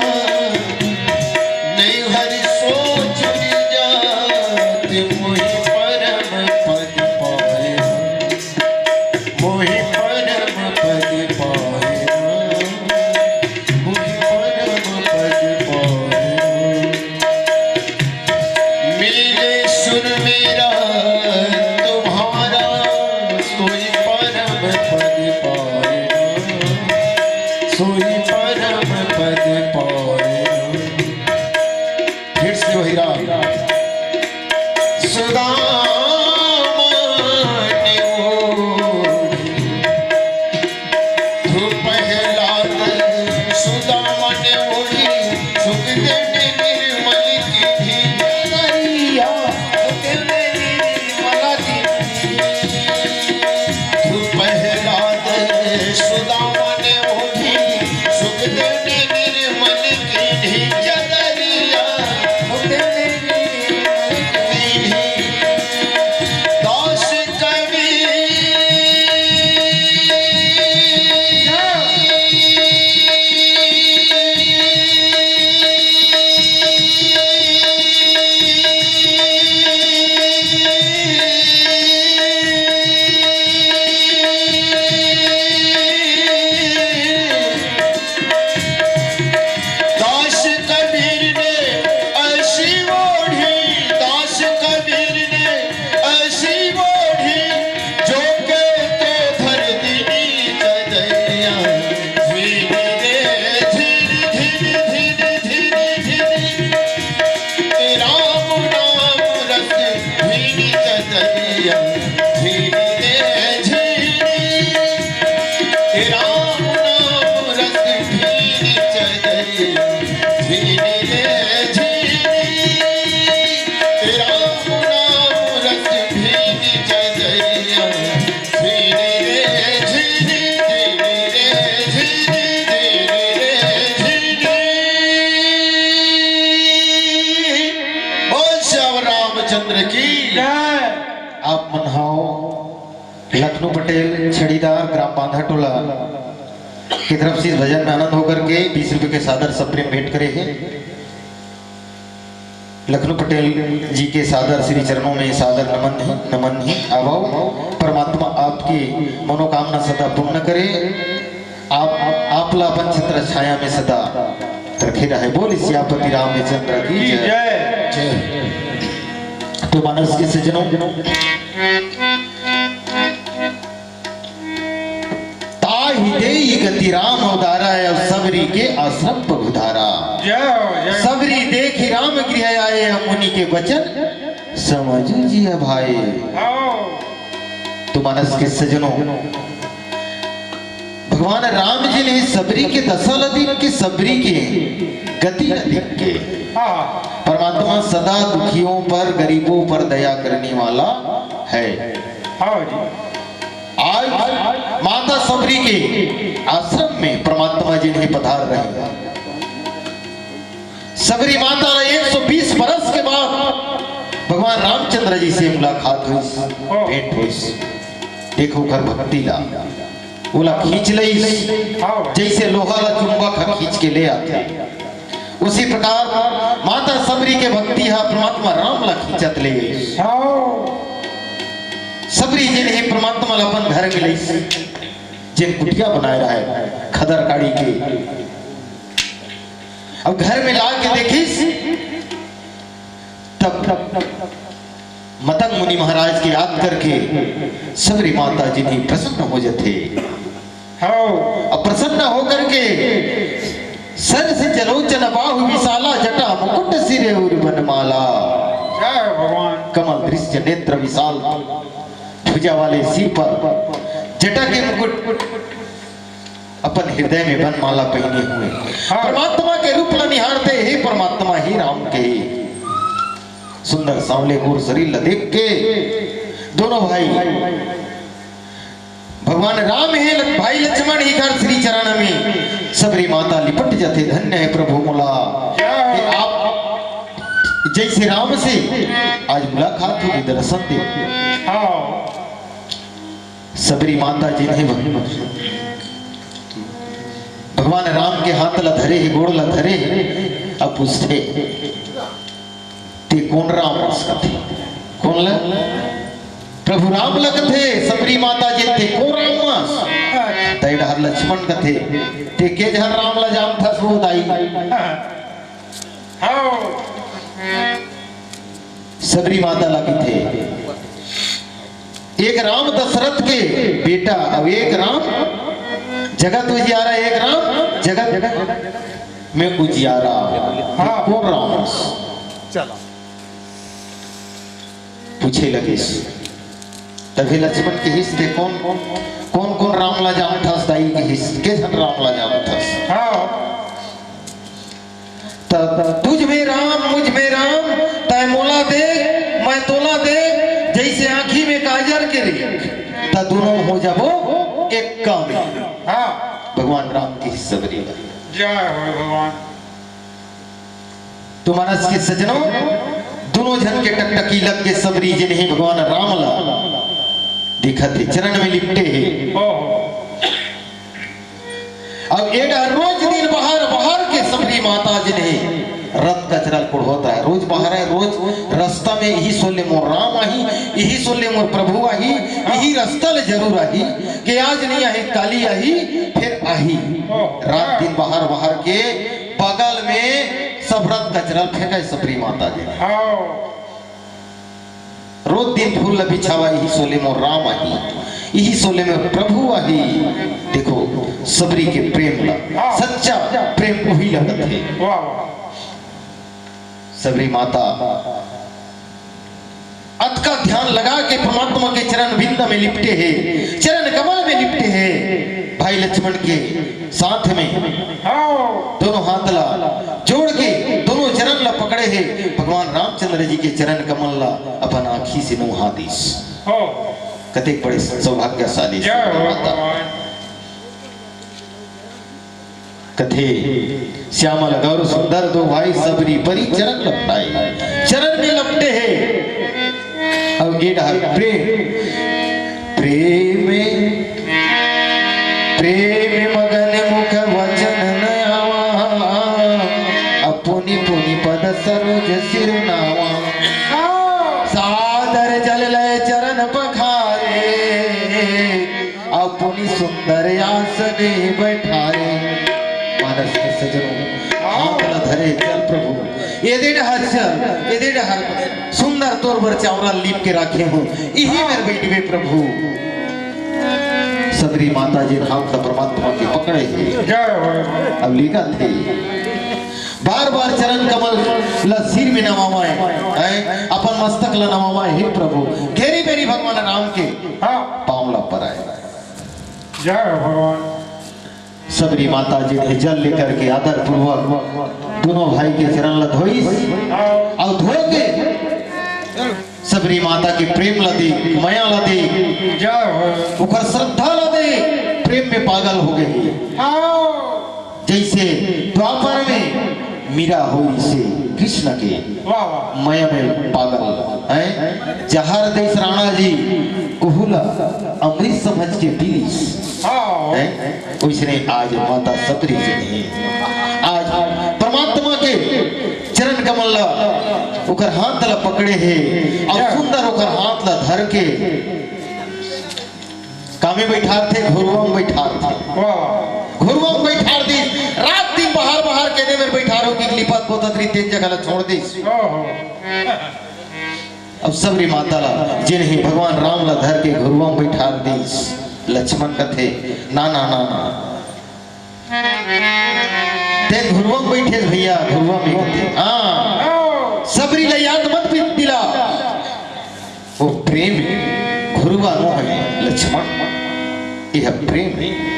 नैहर सो चुरि जा, ते मोहि परम पद पाए। मोहि लखनू पटेल छड़ीदार, ग्राम बांधा टोला के तरफ से इस भजन में आनंद होकर के बीस रुपए के सादर सप्रेम भेंट करे हे। लखनू पटेल जी के सादर श्री चरणों में सादर नमन हे, नमन हे। आवव, परमात्मा आपके मनोकामना सदा पूर्ण करे। आप, आप ला अपन छत्र छाया में सदा रखे रहे। बोल सियापति रामचंद्र की की जय। जय। तो मानस के सज्जनों, ताहि देई गति राम उदारा, अउ सबरी के आश्रम पगुधारा। जय हो, जय हो। सबरी देखि राम गृह आए, अउ मुनि के वचन समझु जिय भाए। हो। तो मानस के सज्जनों, भगवान राम जी ने सबरी के दशा ल देख के, सबरी के गति ल देख के, हाँ। परमात्मा सदा दुखियों पर, गरीबों पर दया करने वाला है। हाँ जी। आज माता सबरी के आश्रम में परमात्मा जिन्हें पधार रहे हैं। सबरी माता ला एक सौ बीस बरस के बाद भगवान रामचंद्र जी से मुलाकात हुई, भेंट हुई। देखो ओकर भक्ति ला, ओला खींच लईस, हाँ। जैसे लोहा ला चुंबक ह खींच के ले आथे, उसी प्रकार माता सबरी के भक्ति ह परमात्मा राम ला खींचत ले। हाँ। सबरी जी ने परमात्मा ला अपन घर में लईस, जेन कुटिया बनाए रहे खदर काड़ी के। अब घर में ला के देखिस, तब मतंग मुनि महाराज के याद करके सबरी माता जी भी प्रसन्न हो जाते। हाँ। अब प्रसन्न होकर के सरसिज लोचन बाहु विशाला, जटा मुकुट सिरे उर बनमाला। जय भगवान। कमल दृश्य नेत्र विशाल, भुजा वाले सिर पर जटा के मुकुट, अपन हृदय में बनमाला पहने हुए, हाँ। परमात्मा के रूप ला निहारते, हे परमात्मा, हे राम के। सुंदर सांवले गोर शरीर ला देख के दोनों भाई, भगवान राम हे, ल-, भाई लक्ष्मण हे, घर श्री चरण में सबरी माता लिपट जाथे। धन्य हे प्रभु मोला, क्या? कि आप जैसे राम से आज मुलाकात होगे, दर्शन दे। हाँ। सबरी माता जी ने भगवान राम के हाथ ला धरे हे, गोड़ ला धरे हे। अब पूछथे, "ते कोन राम अस?" कथे। कोन ला? प्रभु राम ला कथे। सबरी माता जी, "ते कोन राम अस?" तै डहर लक्ष्मण कथे, "ते के झन राम ला जानथस वो दाई?" हाँ। सबरी माता ला कथे, "एक राम दशरथ के बेटा, अउ एक राम जगत उजियारा, एक राम जगत में उजियारा।" हाँ। कोन राम अस? चला। पूछे लगिस। तभे लक्ष्मण किहिस, "ते कोन, कोन, कोन राम ला जानथस?" दाई किहिस, "के झन राम ला जानथस?" हाँ। त, त तुझ में राम, मुझ में राम, तै मोला देख, मैं तोला देख, जैसे आँखी में काजर के रे, त दोनों हो जाबो एक काम। हाँ। भगवान राम के सबरी ला। जय हो भगवान। तो मानस के सज्जनों, दोनों झन के टकटकी लग के सबरी जिन्हें भगवान राम ला दिखत हे, चरण में लिपटे हे। ओहो। अब ए डहर रोज दिन बाहर, बाहर के सबरी माता जी ने रथ कचरा ल कुढ़ोत हे। रोज बाहर हे, रोज रास्ता में इही सोले मोर राम आही, इही सोले मोर प्रभु आही, इही रास्ता ले जरूर आही, के आज नहीं आही, काली आही, फिर आही। रात दिन बाहर, बाहर के बगल में सब रथ कचरा ल फेंके सबरी माता जी। हाँ। रोज दिन फूल ल बिछावा, इही सोले मोर राम आही, इही सोले मोर प्रभु आही। देखो, सबरी के प्रेम ला, हाँ। सच्चा प्रेम उही लगत हे। वाह, वाह। सबरी माता अतका ध्यान लगा के परमात्मा के चरण बिंद में लिपटे हे, चरण कमल में लिपटे हे। भाई लक्ष्मण के साथ में हाँ। दोनों हाथ ला जोड़ के दोनों चरण ला पकड़े हे। भगवान रामचंद्र जी के चरण कमल ला अपन आँखी से नोहा दिस। हो। कतेक बड़े सौभाग्यशाली जय हो माता। भगवान। कथे, श्यामल गौर सुंदर दो भाई, सबरी परी चरण लपटाई। चरण में लपटे हे। अब ए डहर प्रेम, प्रेम प्रेम मगन मुख वचन नयावा, अपुनि पुनि पद सरोज सिर नावा। सादर जल लय चरण पखारे, अपुनि सुंदर आसने बैठारे। मानस के सजनों, हाथ ला धरे चल प्रभु, एदे डहर चल, एदे डहर सुंदर तोर बर चावरा लीप के राखे हूँ, इही मेर बइठबे प्रभु। सबरी माता जी हाथ ला परमात्मा के पकड़े हे। जय हो। अब लिखत हे, बार बार चरण कमल ला सिर में नवावय, हैं? अपन मस्तक ला नवावय, हे प्रभु, घेरी बेरी भगवान राम के हाँ। पाँव ला पराय। जय हो भगवान। सबरी माता जी ने जल लेकर के आदर पूर्वक दोनों भाई के चरण ला धोइस, हाँ। अउ धो के सबरी माता के प्रेम ला दे, मया ला दे, जय हो। ओकर श्रद्धा ला दे, प्रेम में पागल हो गए। हाँ। जैसे द्वापर में मीरा होइसे कृष्ण के वाह, वाह। मया में पागल, हैं? जहर देस राणा जी, ओहू ला अमृत समझ के पीस, हाँ। हैं? ओइसने आज माता सबरी जी ने आज परमात्मा के चरण कमल ला, ओकर हाथ ला पकड़े हे अउ सुंदर ओकर हाथ ला धर के कामे बैठारथे, घुरुवा में बैठारथे। वाह। घुरुवा में बैठार दिस, रात दिन बाहर बाहर केदे मेर बैठारो कि लिपत पोतत रही, तेन जगह ला छोड़ दिस। ओहो। अब सबरी माता ला, जिन्हें भगवान राम ला धर के घुरुवा में बैठार दिस, लक्ष्मण कथे, "ना, ना, ना, ना।" ते घुरुवा में बैठे भैया, घुरुवा में कथे। हाँ, सबरी ला याद मत पि-, दिला। वो प्रेम घुरुवा नो है लक्ष्मण, यह प्रेम है।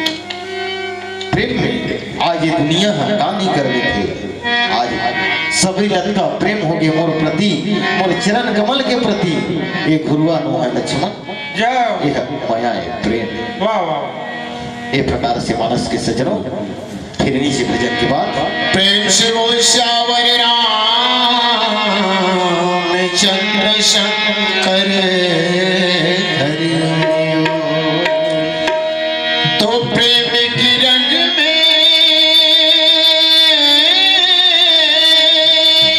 प्रेम में आज ये दुनिया ह का नहीं कर देथे। आज सबरी लतका प्रेम होगे मोर प्रति, मोर चरण कमल के प्रति, ये घुरुवा नो है लक्ष्मण, जय हो। ये मया है प्रेम। वाह, वाह। ये प्रकार से मानस के सजनों, फिर इन्हीं से भजन के बाद प्रेम से बोल सियावर रामचंद्र शंकर हरि हरि। तो प्रेम के रंग में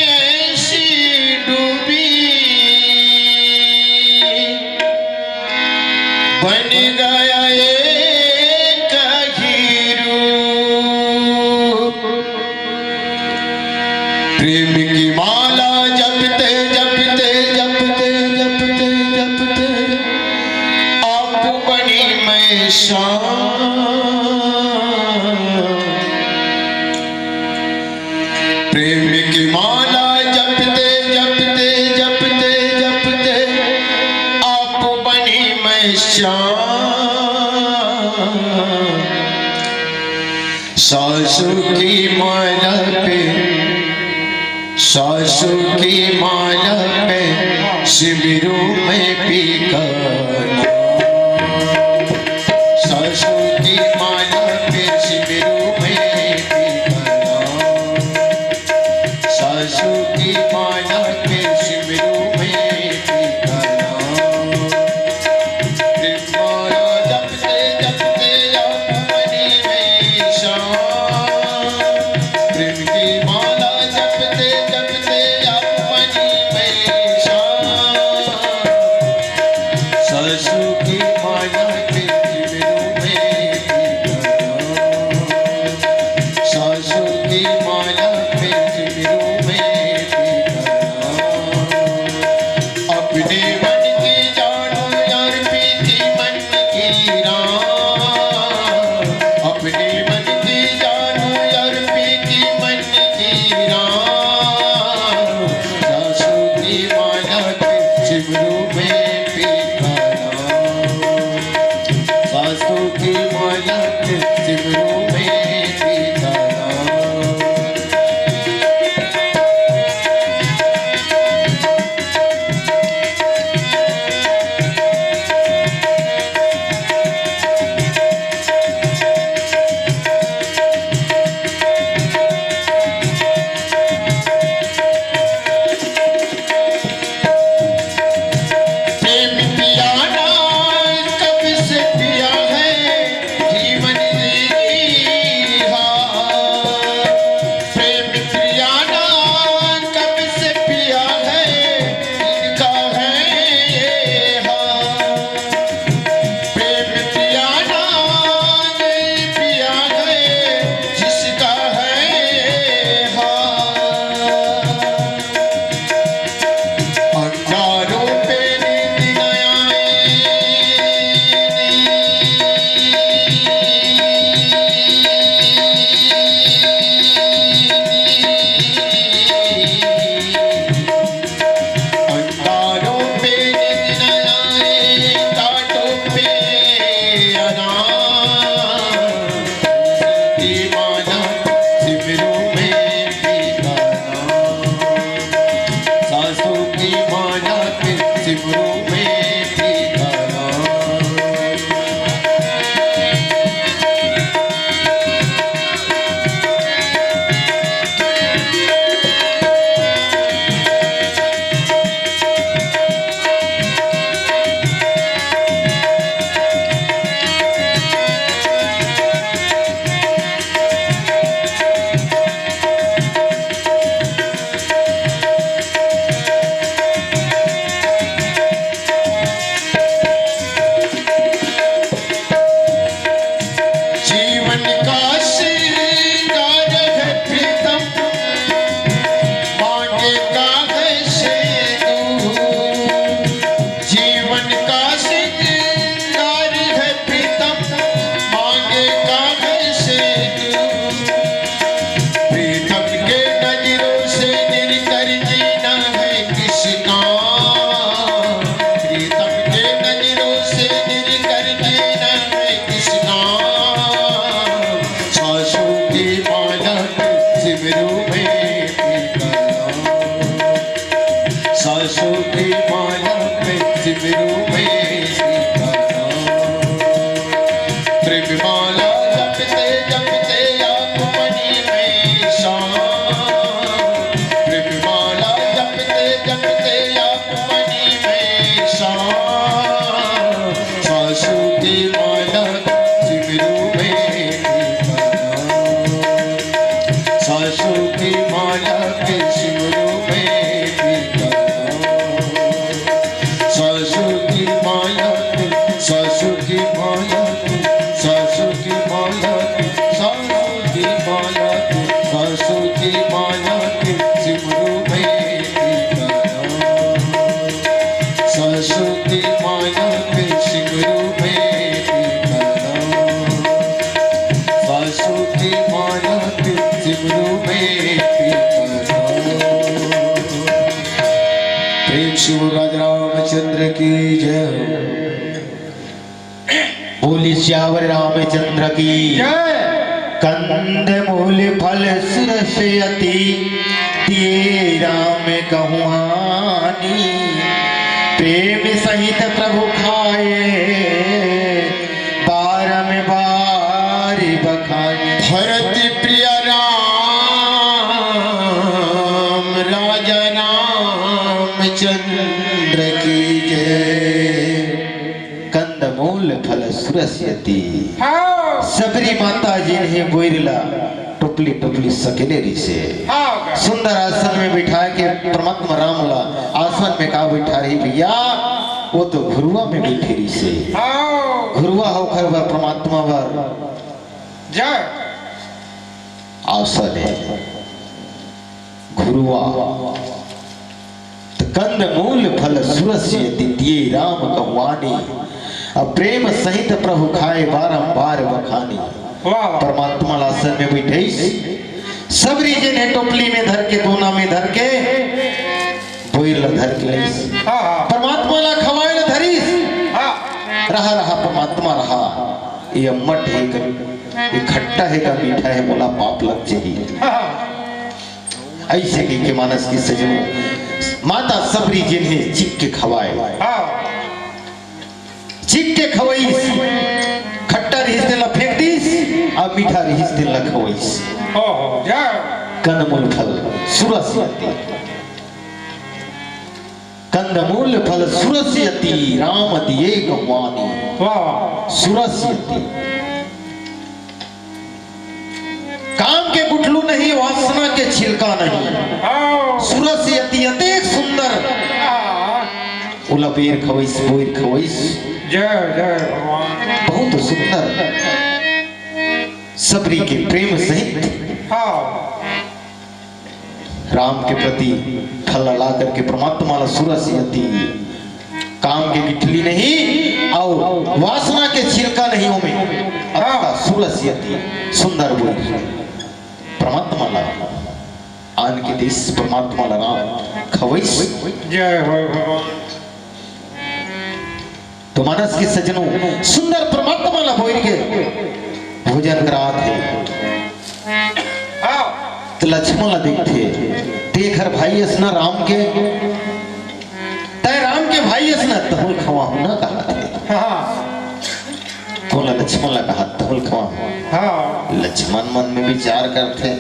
ऐसी डूबी, बन गया एक ही रूप। प्रेम की माला जपते, जपते, जपते, जपते, जपते, आप बनी मैं शाम। प्रेम की माला जपते, जपते, जपते, जपते, आप बनी मैं श्याम। सासू की माला पे, सासू की माला पे सिमरू मैं पी का नाम। सासू की माला पे सिमरू मैं पी का नाम। सासू की माला पे सिमरू मैं पी का नाम। प्रेम माला जपते जपते आप बनी मैं शाम। प्रेम की माला जपते जपते आप बनी मैं शाम। शिवराज रामचंद्र की जय हो। बोली सियावर रामचंद्र की। जय। कंद मूल फल सुरस अति, दिए राम कहुआनी। प्रेम सहित प्रभु खाए, बारम बार बखानी। भरत प्रिय राम राजा रामचंद्र की जय। कंदमूल फल सुरस अति। हाँ। सबरी माता जी ने बोइर ला टोपली टोपली सकेले रिसे। हाँ। सुंदर आसन में बिठाए के परमात्मा राम ला आसन में का बैठा रही भैया, वो तो घुरुवा में बैठे रिसे। हाँ। घुरुवा होकर बर परमात्मा बर जय। आसन है घुरुआ। त कंद मूल फल सुरस अति, दिए राम कहुआनी। अब प्रेम सहित प्रभु खाए, बारंबार बखानी। वाह। परमात्मा ला आसन में बैठेस। सबरी जने टोपली में धर के, दोना में धर के, बोइर ला धर के लइस। हाँ, हाँ। परमात्मा ला खवाए ला धरिस। हाँ। रहा, रहा, परमात्मा रहा। ये अम्मट हे का, ये खट्टा हे का, मीठा हे, मोला पाप लग जाही। हाँ। ऐसे कहिके मानस के सजनो, माता सबरी जने चिख के खवाए। हाँ। चिख के खवइस, खट्टा रहिस तेला फेंक दिस, अब मीठा रहिस तेला खवइस। ओहो, जा। कंदमूल फल सुरस अति। कंदमूल फल सुरस अति, राम दिए कहुआनी। वाह। सुरस अति। काम के गुठलू नहीं, वासना के छिलका नहीं। हाँ। सुरस अति अतेक सुंदर। हाँ। ओला बेर खवइस, बोइर खवइस। जय, जय भगवान। बहुत सुंदर। सबरी के प्रेम सहित। हाँ। राम के प्रति फल ला करके परमात्मा ला सुरस अति, काम के गिठली नहीं अउ वासना के छिलका नहीं ओमे, अतका सुरस अति सुंदर बोइर परमात्मा ला आन के दिस, परमात्मा ला राम खवइस। जय हो भगवान। तो मानस के सजनो, सुंदर परमात्मा ला बोइर के भोजन करात हे। हाँ। त लक्ष्मण ला देखथे, "तें एखर भाई अस ना राम के, तैं राम के भाई अस ना, तहूं ल खवाहूं ना," कहत हे। हाँ। कोन ला? लक्ष्मण ला कहत, "तहूं ल खवाहूं।" हाँ। लक्ष्मण मन में विचार करथे,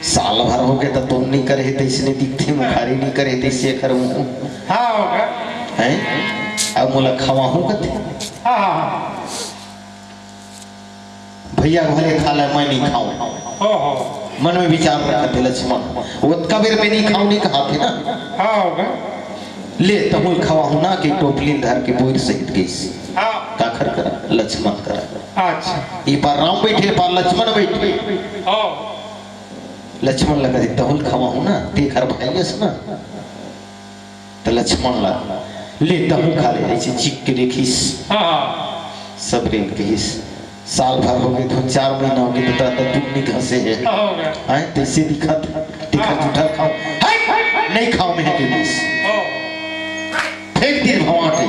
साल भर होगे त तोन नइ करे हे, तइसने दिखथे, मुखारी नइ करे हे, तइसे एखर मुंह। हाँ, होगा। हैं? अब मोला खवाहूं कथे। हाँ, हाँ, हाँ। भैया भले खा ले, मैं नइ खाऊं। हो, हो। मन में विचार रखत हे लक्ष्मण। ओतका बेर में नइ खाऊं, नइ कहत हे ना। हाँ, होगा। ले, तहूं ल खवाहूं ना के टोपली ल धर के बोइर सहित गइस। हाँ। काखर करा? लक्ष्मण करा। अच्छा। ए पार राम बइठे, ए पार लक्ष्मण बइठे। हो। लक्ष्मण ला कथे, "तहूं ल खवाहूं ना, तें एखर भाई अस ना।" त लक्ष्मण ला, "ले, तहूं खा ले," अइसे चिख के देखिस। हाँ, हाँ। सबरी ल कहिस, "साल भर होगे, धुन चार महीना होगे, त तहूं नइ धंसे हे। हाँ, होगा। हैं, तइसे दिखत, तेखर हाँ, हाँ। जूठा खाऊं।" "हट, नइ खाऊं मैं," कहिस। हाँ। फेंक दिस भवां के।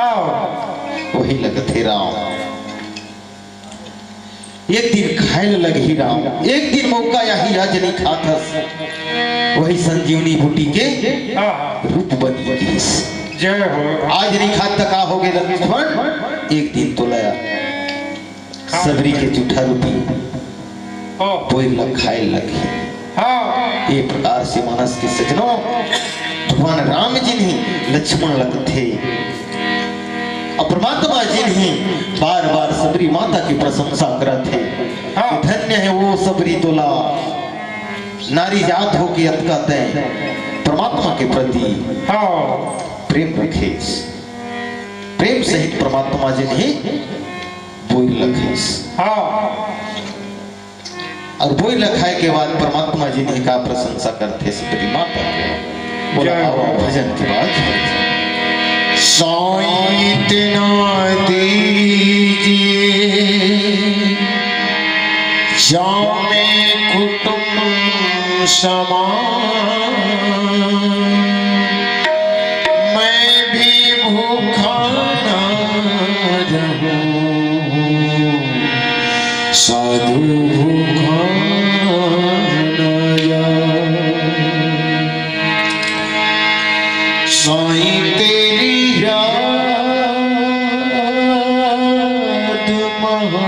हाँ। ओही ल कथे राम। एक दिन खाए ल लगही राम, एक दिन मौका आही, आज नइ खाथस, वही संजीवनी बूटी के हाँ, हाँ। रूप बनही किहिस। जय हो। आज नइ खात त का होगे लक्ष्मण, एक दिन तोला हाँ। सबरी के जूठा रोटी हाँ। बोइर ल खाए ल लगही। हाँ। ए प्रकार से मानस के सजनो, भगवान राम जिन ही लक्ष्मण ला कथे, अउ परमात्मा जिन ही बार-बार सबरी माता के प्रशंसा करत हे हाँ। कि धन्य हे वो सबरी तोला, नारी जात होके अतका तैं परमात्मा के प्रति हाँ। प्रेम रखेस। प्रेम सहित परमात्मा जिन ही बोइर ल खइस। हाँ। अउ बोइर ल खाए के बाद परमात्मा जिन ही का प्रशंसा करथे सबरी माता के। बोला जय हो। भजन के बाद। साइत ना दीजिए, जामे कुटुम समान। साधु भूखान आया। साईं तेरी याद महा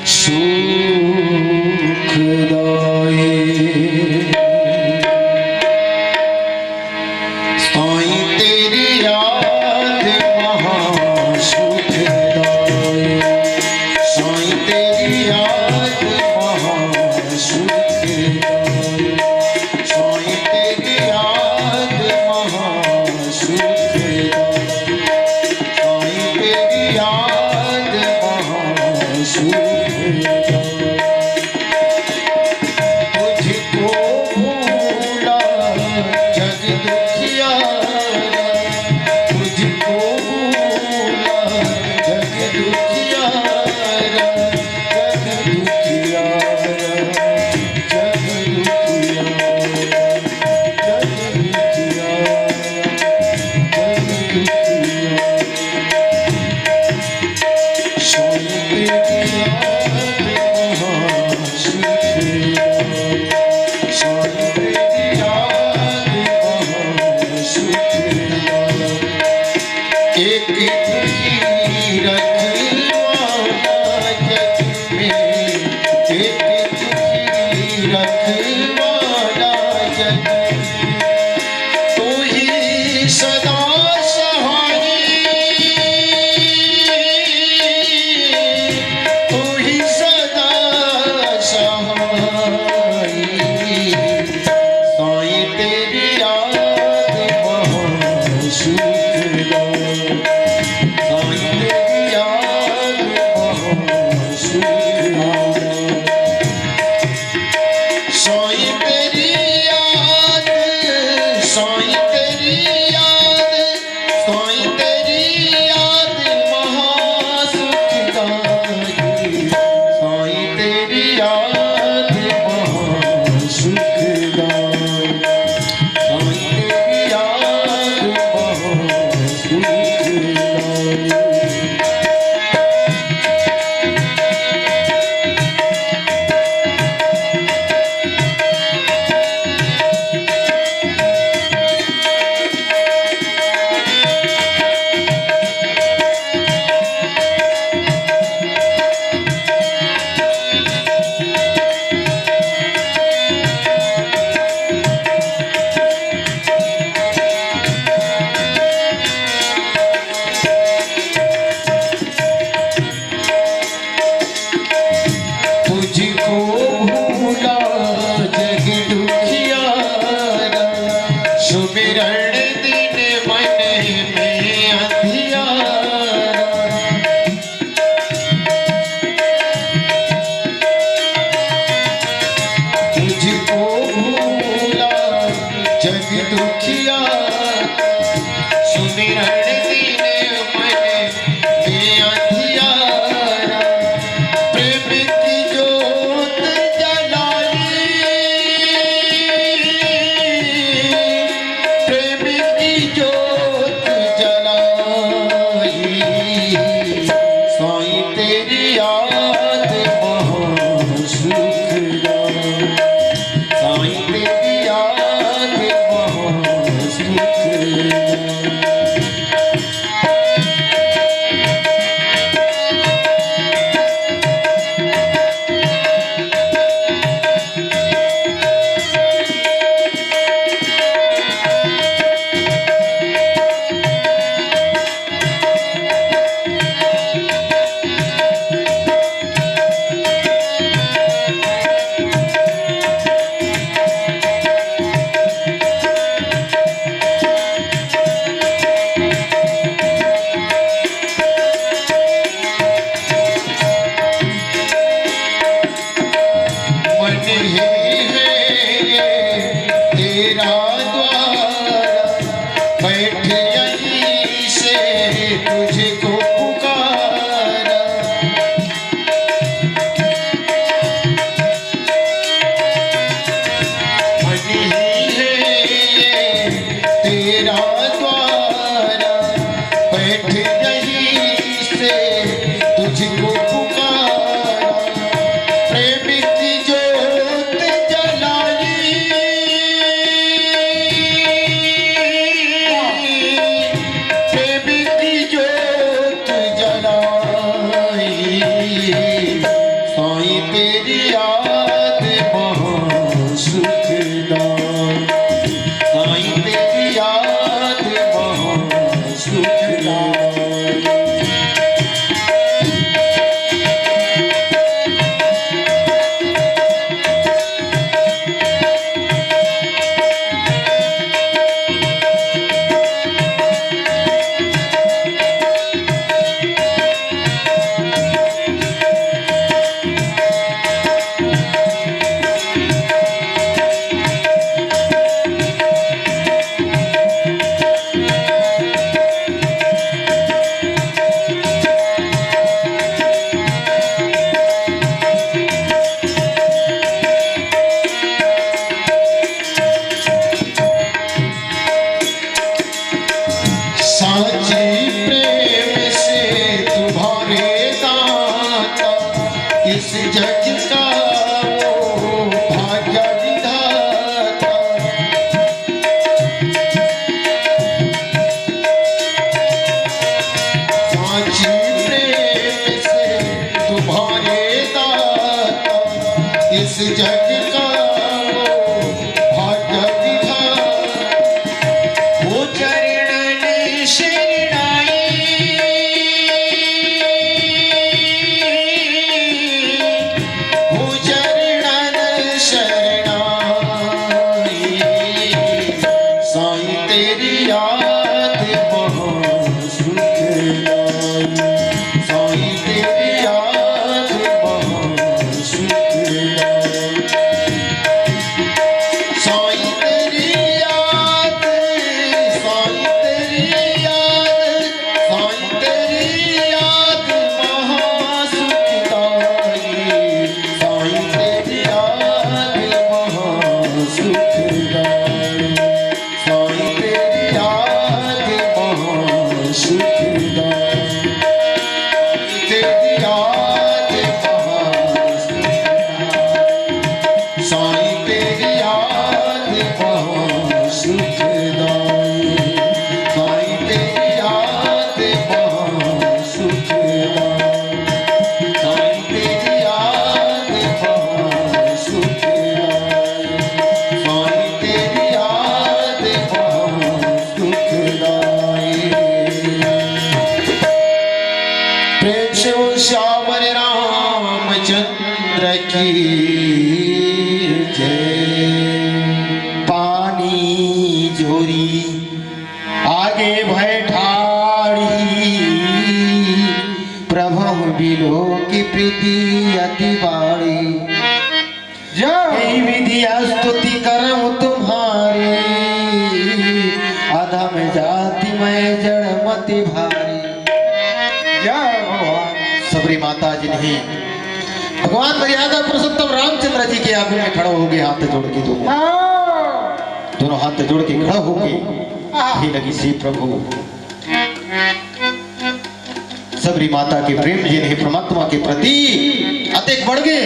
सुखदाई। साईं तेरी याद महा सुखदाई। साईं तेरी याद महा सुखदाई। साईं तेरी याद महा सुखदाई। साईं तेरी याद महा सुखदाई। तुझको भूला जग दुखियारा, तुझको भूला जग दुखियारा, जग दुखियारा, जग दुखियारा, जग दुखियारा, जग दुखियारा। एक तुझी रखवाला जग में, एक तुझी रखवाला जग में। तू ही सदा सहाय, तू ही सदा सहाय। साईं तेरी याद महा सुखदाई। साईं तेरी याद महा सुखदाई। साईं तेरी याद, साईं तेरी याद, साईं तेरी याद महा सुखदाई। साईं तेरी याद महा सुखदाई। साईं तेरी याद महा सुखदाई। जग का वो भाग्य विधाता। सांची प्रेम से तुम्हारे दाता, इस जग का वो भाग्य विधाता। वो चरणन शरणाई, वो चरणन शरणाई। साईं तेरी याद महा सुखदाई। साईं तेरी याद महा सुखदाई। साईं तेरी याद, साईं तेरी याद, साईं तेरी याद महा सुखदाई। साईं तेरी याद महा सुखदाई। साईं तेरी याद महा सुखदाई। तेरी याद महा सुखदाई। साईं तेरी याद महा सुखदाई। साईं तेरी याद महा सुखदाई। साईं तेरी याद महा सुखदाई। साईं तेरी याद महा सुखदाई। प्रेम से बोल सियावर रामचंद्र की जय। पानी झोरी आगे भय ठाढ़ी, प्रभु बिलोकि प्रीति अति बाढ़ी। जय। यही विधि स्तुति करम तुम्हारी, अधम जाति मैं जड़ मति भारी। जय भगवान। सबरी माता जिन्हें भगवान मर्यादा पुरुषोत्तम रामचंद्र जी के आगू में खड़ो हो गए, हाथ जोड़ के दोनों, हाँ। दोनों हाथ जोड़ के खड़ा होके, हाँ। हे लगी से प्रभु, सबरी माता के प्रेम जिन्हें परमात्मा के प्रति अतेक बढ़ गए।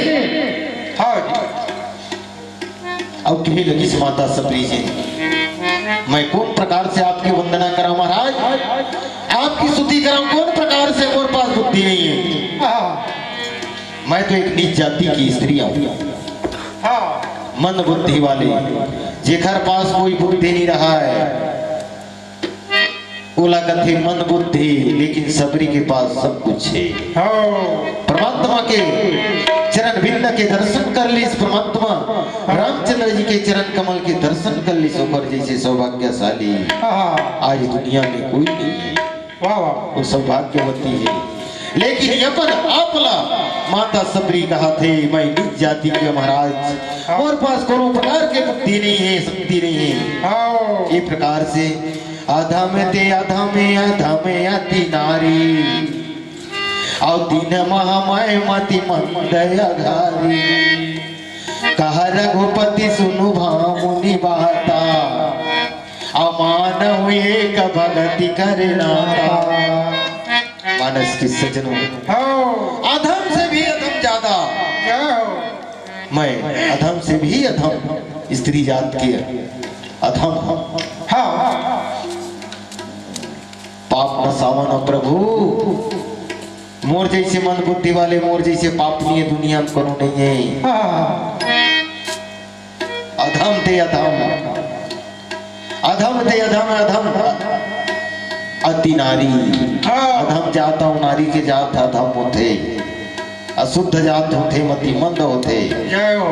हाँ जी। अब कहे लगी से माता सबरी जी, मैं कौन प्रकार से आपकी वंदना करा महाराज? आपकी स्तुति करा, कौन प्रकार से? मोर पास बुद्धि नहीं है। हाँ। मैं तो एक नीच जाति की स्त्री हूँ। हाँ। मंद बुद्धि वाली, जेकर पास कोई बुद्धि नहीं रहा है, ओला कथे मंद बुद्धि, लेकिन सबरी के पास सब कुछ है। हाँ। परमात्मा के चरण बिंद के दर्शन कर लीस, परमात्मा रामचंद्र जी के चरण कमल के दर्शन कर लीस, ओकर जैसे सौभाग्यशाली हाँ। आज दुनिया में कोई नहीं है। वाह, वाह। वो सौभाग्यवती है। लेकिन अपन आपला माता सबरी कहा थे, मैं नीच जाति के महाराज, हाँ। मोर पास कोनो प्रकार के बुद्धि नहीं है, शक्ति नहीं है। हाँ। ये प्रकार से अधम ते अधम, अधम अति नारी। अउ दीन महा मैं मति मंद अघारी। कहा रघुपति सुनु भा मुनि बाता। अमानहु एक भगति करे नाता। मानस के सज्जनों, हाँ। अधम से भी अधम ज्यादा। क्या हो? मैं अधम से भी अधम स्त्री जात के अधम हूँ। हाँ। पाप नसावन प्रभु, मोर जैसे मंद बुद्धि वाले, मोर जैसे पापनी दुनिया में कोनो नहीं है। हाँ। अधम ते अधम, अधम ते अधम, अधम अति नारी। हाँ। अधम जात अउ नारी के जात अधम होथे, अशुद्ध जात होथे, मति मंद होथे। जय हो।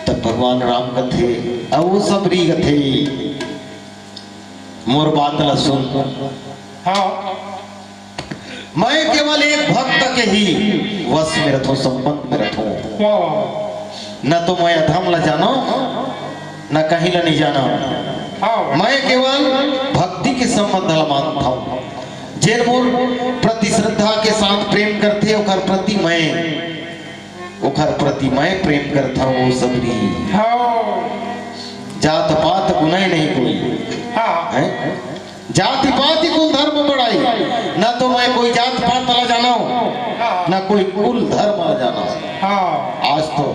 तब भगवान राम कथे, अउ वो सबरी कथे, मोर बात ला सुन। हाँ। मैं केवल एक भक्त के ही वश में रथों, संबंध में रथों। वाह, वाह। न तो मैं अधम ला जानो, न कहीं ला नहीं जानो। हाँ। मैं केवल भक्ति के संबंध ला मानता हूँ। जेन मोर प्रति श्रद्धा के साथ प्रेम करथे, ओकर प्रति मैं, ओकर प्रति मैं प्रेम करता हूँ, वो सबरी। हाँ। जात पात गुनय नहीं कोई। हाँ। हैं? जाति पाति कुल धर्म बड़ाई, ना तो मैं कोई जात पात ला जानव, ना कोई कुल धर्म ला जानव। हाँ। आज तो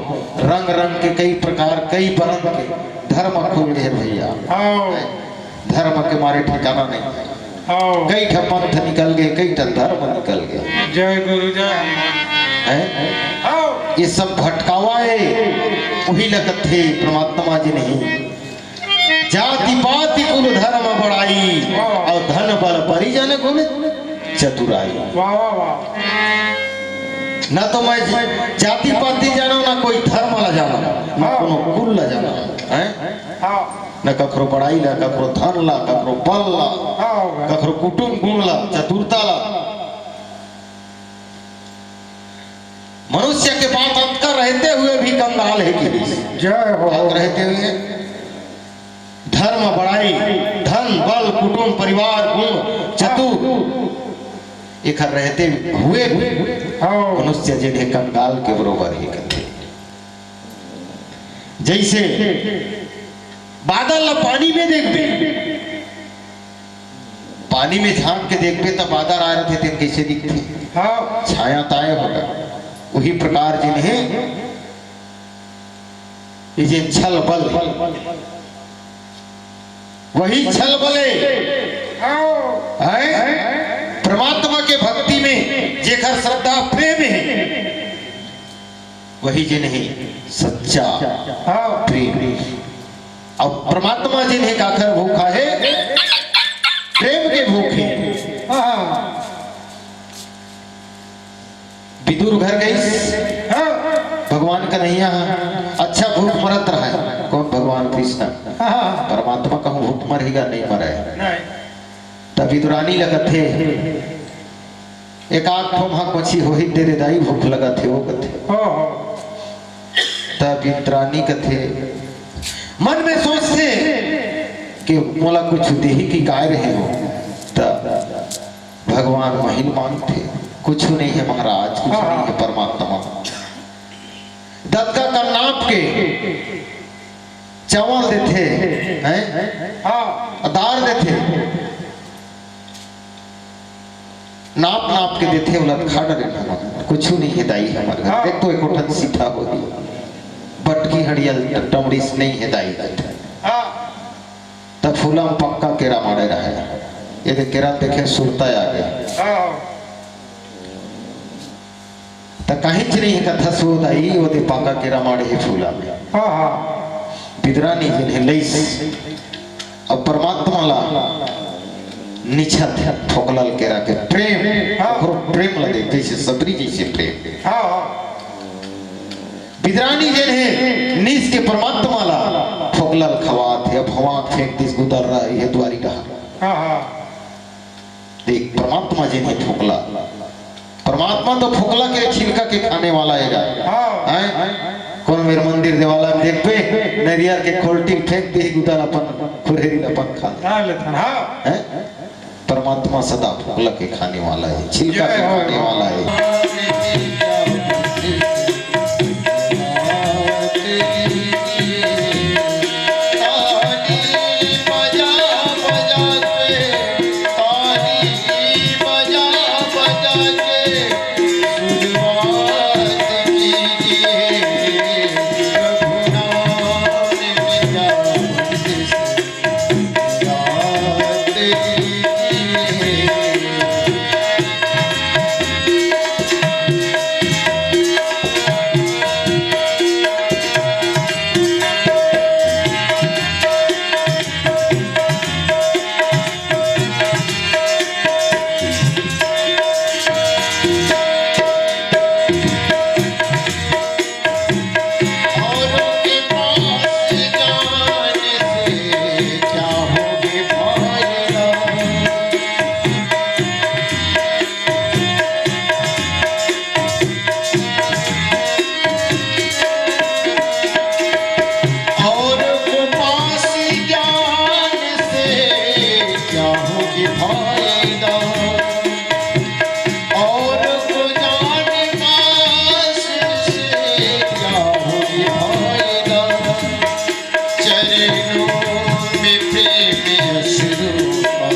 रंग रंग के कई प्रकार, कई बरन के धर्म खुल गए भैया। हाँ। धर्म के मारे ठिकाना नहीं। हाँ। कई ठा पंथ निकल गए, कई ठा धर्म निकल गए। जय गुरु, जय हनुमान। हैं? हाँ। ये सब भटकावा है, वही लगत है परमात्मा जी नहीं। जाति पाति कुल धर्म बड़ाई, हाँ। और धन बल परिजन गुण चतुराई। वाह, वाह, वाह। ना तो मैं जाति पाति जानव, ना कोई धर्म ला जानव, ना हाँ। कोनो कुल ला जानव, हैं? हाँ। ना कखरो बड़ाई ला, कखरो धन ला, कखरो बल ला, हाँ, हो गया। कखरो कुटुम गुण ला, चतुरता ला। मनुष्य के पास अतका रहते हुए भी कंगाल है कि नहीं? जय हो। बात रहते हुए धर्म बड़ाई, धन बल कुटुम परिवार गुण चतुर, एखर रहते हुए भी हाँ। मनुष्य जिन्हें कंगाल के बरोबर ही करते। जैसे बादल ला पानी में देखबे, पानी में झांक के देखबे त बादर आए रथे, तेन कइसे दिखथे? हाँ। छाया ताय होगा। वही प्रकार जिन्हें ये जे छल बल, वही छल बले हाँ। है परमात्मा के भक्ति में जेकर श्रद्धा प्रेम है, वही जिन्हें सच्चा हाँ। प्रेम। अब परमात्मा जिन्हें काखर भूखा है, प्रेम के भूखे। हाँ। विदुर घर गई, हाँ। भगवान कन्हैया है, अच्छा भूख मरत रहा है। कौन? भगवान कृष्ण। हाँ। परमात्मा कहूँ भूख मरेगा, नहीं मरे। नहीं। तब विदुरानी लगत है, एक आध ठो महा कोची होही दे दे दाई, भूख लगत हे, वो कथे। हो, हो। तब इंद्राणी कथे, मन में सोचथे कि मोला कुछ देही कि काय रहे हो। तब भगवान महिल मांगथे, कुछ नहीं है महाराज, कुछ हाँ। नहीं है परमात्मा। दतका का नाप के चावल देथे, हैं? हाँ। दार देथे। नाप नाप के देथे, ओला खा डरे हमन। कुछु नहीं हे दाई हमर घर। हाँ। देख तो एको ठन सीधा होही। बटकी हड़िया टमड़ीस नहीं हे दाई। हाँ। त फूला म पक्का केरा माड़े रहे। ये दे केरा देखे सुरता आ गया। हाँ। त काहीच नहीं हे कथा सो दाई, वो दे पक्का केरा माड़े हे फूला में। हाँ, हाँ। विदुरानी जिन्हें लईस। अब परमात्मा ला निछत फोकलल केरा के प्रेम, हाँ। ओकरो प्रेम लगे, जैसे सबरी जैसे प्रेम। हाँ, हाँ। विदुरानी जेन हे, नीस के परमात्मा ला फोकलल खवात हे, अब हवा फेंक दिस गुदर रहा हे दुआरी डहर। हाँ, हाँ। देख, परमात्मा जेन हे फोकला, परमात्मा तो फोकला के छिलका के खाने वाला हे गा। हाँ। हैं? कौन मेर मंदिर देवाला में देखबे, नरियर के खोलटी फेंक दे, गुदर अपन, खुरहेरी अपन खा ले। खा लेथन, हाँ। हैं? परमात्मा सदा फोकला के खाने वाला हे, छिलका के जय हो। खाने वाला हे। और को पास ज्ञान से क्या होगी फायदा? और को जान पास से क्या होगी फायदा? चरणों में प्रेम यश रूपा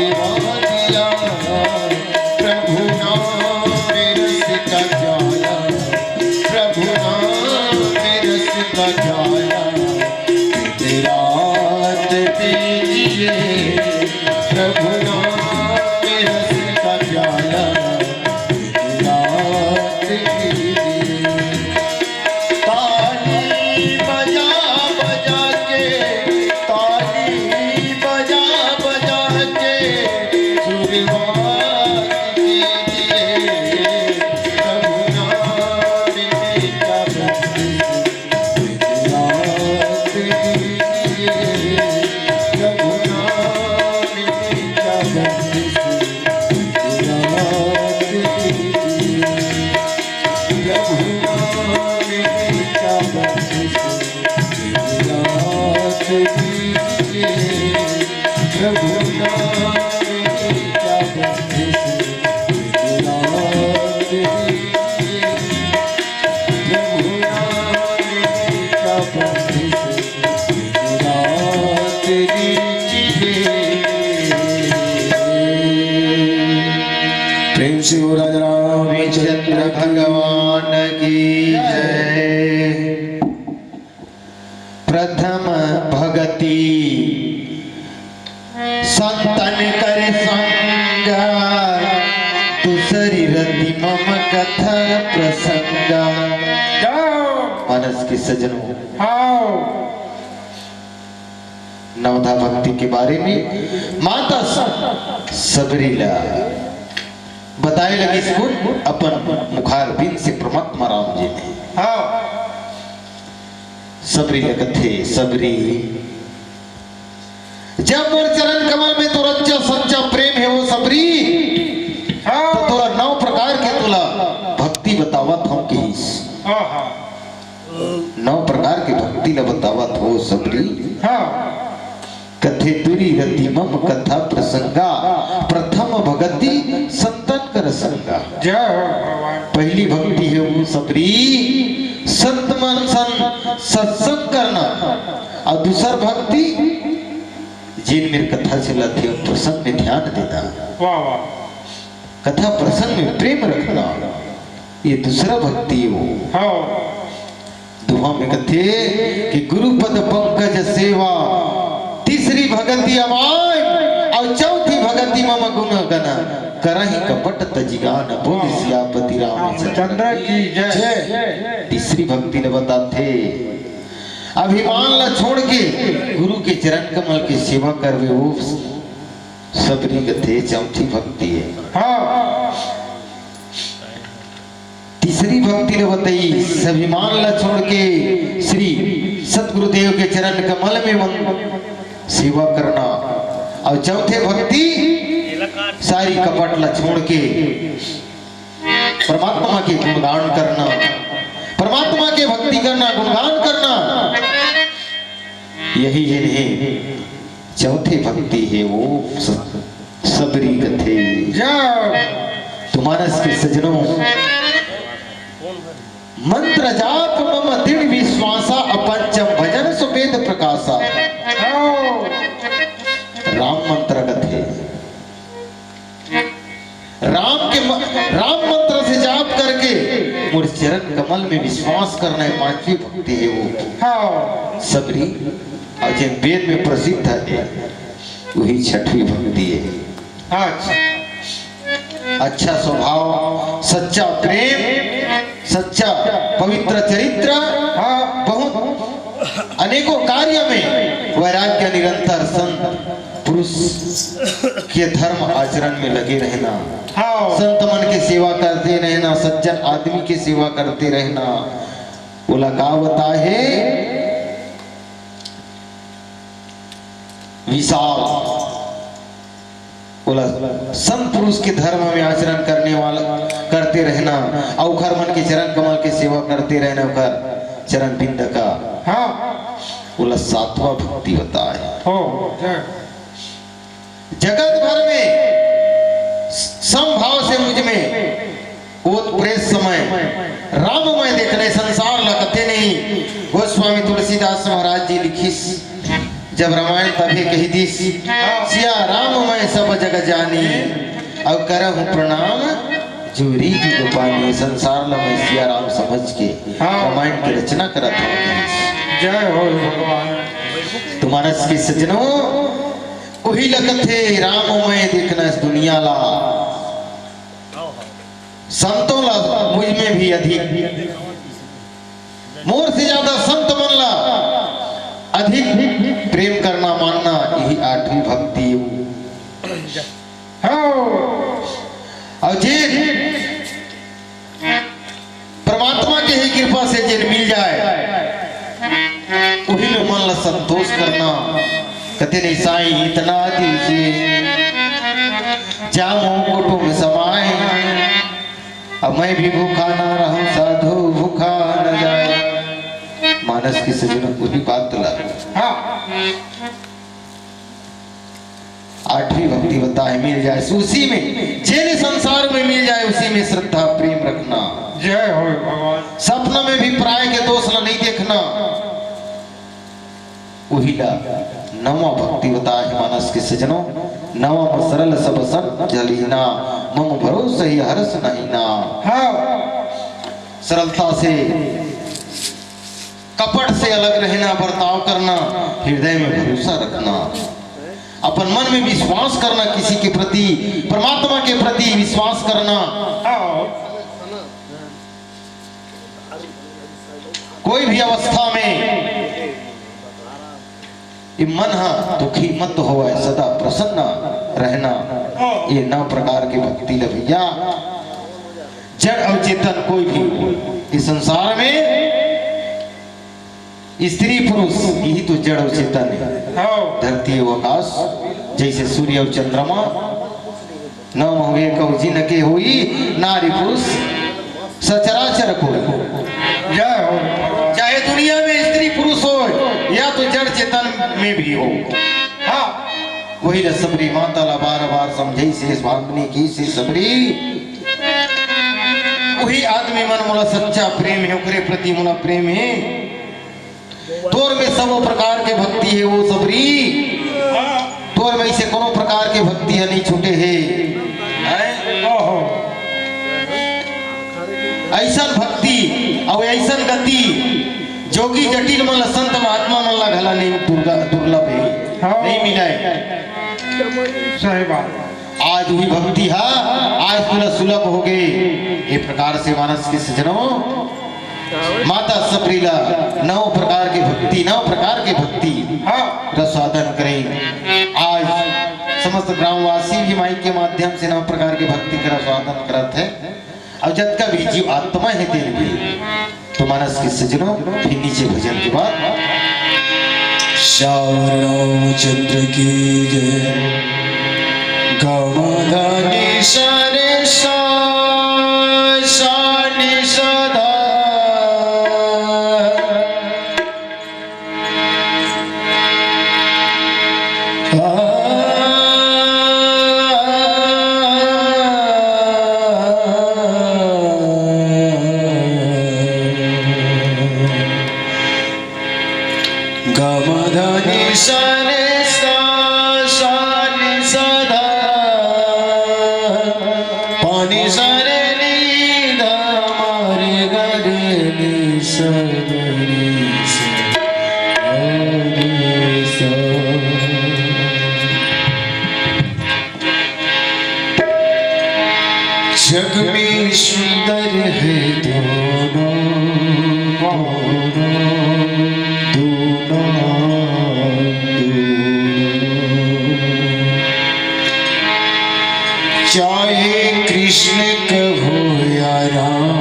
दिया। प्रभु नाम में रस का प्याला, प्रभु नाम में रस का प्याला, दिन रात पीजिए। प्रभु नाम में रस का प्याला, दिन रात पीजिए। ताली बजा बजा के, ताली बजा बजा के शुरुआत कीजिए। प्रभु नाम में क्या बंदिश, शुरुआत कीजिए। प्रभु नाम में क्या बंदिश, शुरुआत कीजिए। प्रभु नाम में क्या बंदिश, रात दीजिए। प्रभु नाम में क्या बंदिश, रात दीजिए। प्रभु नाम में क्या बंदिश, रात दीजिए। प्रेम से बोल राजा रामचंद्र भगवान की जय। प्रथम भगति संतन कर संग, दूसरी रति मम कथा प्रसंग। जाओ। मानस के सजनों, हाओ। नवधा भक्ति के बारे में माता सबरी ला बताए लगिस खुद अपन मुखार बिंद से परमात्मा राम जी ने। हाँ। सबरी ला कथे, सबरी, जब मोर चरण कमल में तोर सच्चा सच्चा प्रेम हे वो सबरी, हाँ। तो तोला नौ प्रकार के तोला भक्ति बतावत हूँ कहिस। हाँ, हाँ। नौ प्रकार के भक्ति ला बतावत हो सबरी। हाँ। कथे दूरी रति मम कथा प्रसंगा, प्रथम भगति संतन कर संगा। जय हो भगवान। पहली भक्ति हे वो सबरी, संत मन सन सत्संग करना, अउ दूसर भक्ति जेन मेर कथा चलत हे, प्रसंग में ध्यान देना। वाह, वाह। कथा प्रसंग में प्रेम रखना, ये दूसरा भक्ति हे वो। हाँ। दुहा में कथे कि गुरु पद पंकज सेवा, तीसरी भगति अमाय, अउ चौथी भगति मम गुण गन, करहि कपट तजि गान, बोल सियापति रामचंद्र की जय। तीसरी भक्ति ल बताथे, अभिमान ला छोड़ के गुरु के चरण कमल के सेवा करबे, वो सबरी कथे चौथी भक्ति हे। हाँ। तीसरी भक्ति ल बताइस, अभिमान ला छोड़ के श्री सतगुरुदेव के चरण कमल में मन सेवा करना। अउ चौथे भक्ति, सारी कपट ला छोड़ के परमात्मा के गुणगान करना, परमात्मा के भक्ति करना, गुणगान करना, यही जिन्हें चौथे भक्ति हे वो स-, सबरी कथे। जय। तो मानस के सजनों, मंत्र जाप मम दृढ़ विश्वासा, अपंचम भजन सुवेद प्रकाशा। हाँ। राम मंत्र कथे। राम के म-, राम मंत्र से जाप करके मोर चरण कमल में विश्वास करना हे, पांचवी भक्ति हे वो। हाँ। सबरी, अउ जेन वेद में प्रसिद्ध हे, वही छठवीं भक्ति हे। अच्छा। अच्छा स्वभाव, सच्चा प्रेम, सच्चा पवित्र चरित्र, हाँ। बहुत अनेकों कार्य में वैराग्य निरंतर संत पुरुष के धर्म आचरण में लगे रहना, हाँ। संत मन के सेवा करते रहना, सज्जन आदमी के सेवा करते रहना, ओला का बताए हे विशाल। ओला संत पुरुष के धर्म में आचरण करने वाला करते रहना, अउ ओखर मन के चरण कमल के सेवा करते रहना, ओखर चरण बिंद का, हाँ। ओला सातवां भक्ति बताए। हो, जय। जगत भर में समभाव से मुझ में ओत प्रेत समय राममय देखने संसार ला कथे नहीं। गोस्वामी तुलसीदास महाराज जी लिखिस, जब रामायण तभे कहि दिस, सिया राममय सब जग जानी, अउ करहूँ प्रणाम जोरी जुग पानी। संसार ल मैं सिया राम समझ के हाँ। रामायण के रचना करत हूँ। जय हो भगवान। तो मानस के सजनो, उही ल कथे राम मैं देखना इस दुनिया ला। संतों ला मुझ में भी अधिक, मोर से ज्यादा संत मन ला अधिक प्रेम करना, मानना, यही आठवीं भक्ति। हाँ। अउ जे परमात्मा के ही कृपा से जेन मिल जाए, उही में मन ला संतोष करना। कथे नहीं साईं इतना दीजिए, जामो कुटुम समाए, अब मैं भी भूखा ना रहूं, साधु भूखा न जाए। मानस के सजनो, उही बात ला। हाँ। आठवीं भक्ति बताए, मिल जाए उसी में, जेने संसार में मिल जाए, उसी में श्रद्धा प्रेम रखना। जय हो भगवान। सपना में भी पराए के दोष ला नहीं देखना। उही ला नवा भक्ति बताए हे मानस के सजनो, नवा म सरल सब संत जलीना, मम भरोसा ही हरस नहीं ना। हाँ। सरलता से, कपट से अलग रहना, बर्ताव करना, हृदय में भरोसा रखना, अपन मन में विश्वास करना, किसी के प्रति, परमात्मा के प्रति विश्वास करना। हाँ। कोई भी अवस्था में ये मन हा दुखी मत होवय, सदा प्रसन्न रहना। ये नौ प्रकार के भक्ति ल भैया, जड़ अउ चेतन कोई भी हो, इस संसार में स्त्री पुरुष यही तो जड़ अउ चेतन है। हाँ। धरती अउ आकाश, जैसे सूर्य अउ चंद्रमा, नौ हुए कौ जिनके होई, नारी पुरुष सचराचर कोई। जय हो। चाहे दुनिया में स्त्री पुरुष हो या तो जड़ चेतन में भी हो, हाँ, वही ल सबरी माता ला बार बार समझे से स्वामिनी की से सबरी, वही आदमी मन मोला सच्चा प्रेम है, ओकरे प्रति मोला प्रेम है। तोर में सबो प्रकार के भक्ति हे वो सबरी, तोर में से कोनो प्रकार के भक्ति हे नहीं छूटे हे। हैं? ओहो। ऐसन भक्ति अउ ऐसन गति जोगी जटिल मन ला, संत महात्मा मन ला घला नहीं दुर्गा-, दुर्लभ हे, हाँ। नहीं मिलय। सही बात। आज वही भक्ति हा, आज पूरा सुलभ हो गए। ये प्रकार से मानस के सजनो, माता सबरी ला नौ प्रकार के भक्ति, नौ प्रकार के भक्ति हाँ। रसादन करें। आज समस्त ग्रामवासी भी माइक के माध्यम से नौ प्रकार के भक्ति के रसादन करत हे। अउ जतका भी जीव आत्मा हे तेन भी, तो मानस के सजनो, फिर नीचे भजन के बाद श्याम रामचंद्र की जय। गमधनि सरे सा, सा नि सदा। गमधनि सरे सा, सा नि सदा, पानी सरे नी धा, मारे गरे नी सरे नी सा, सा नि सा। जग में सुंदर है दोनों, दोनों, दोनों, दोनों। चाहे कृष्ण कहो या राम।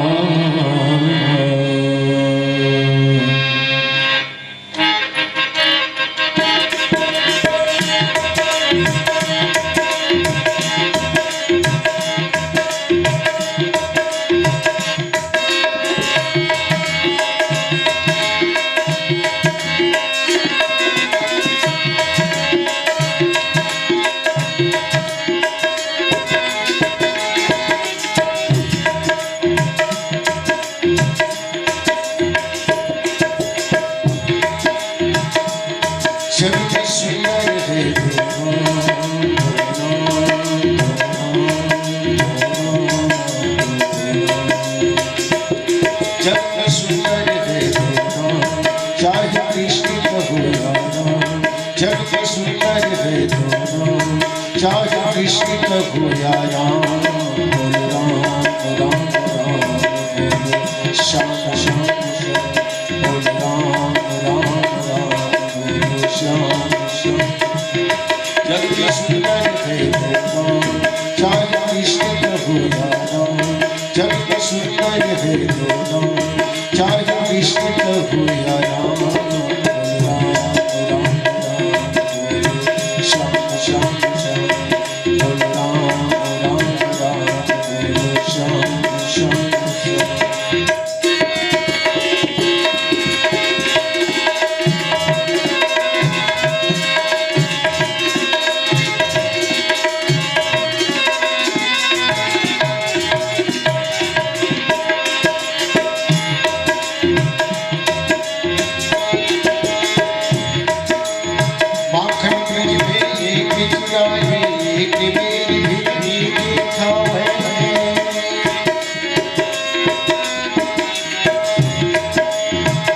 कृष्ण कहो या राम, बोल राम राम राम, बोल श्याम श्याम श्याम, बोल राम राम राम, बोल श्याम श्याम। जग में सुंदर है दो नाम, चाहे कृष्ण कहो या राम। जग में सुंदर है दो नाम, चाहे कृष्ण कहो या राम। राम, राम, राम, श्याम, श्याम, श्याम। बोल राम, राम, राम, बोल श्याम, श्याम, श्याम। माखन ब्रज में एक चुराए, एक बेर भी नी खावे।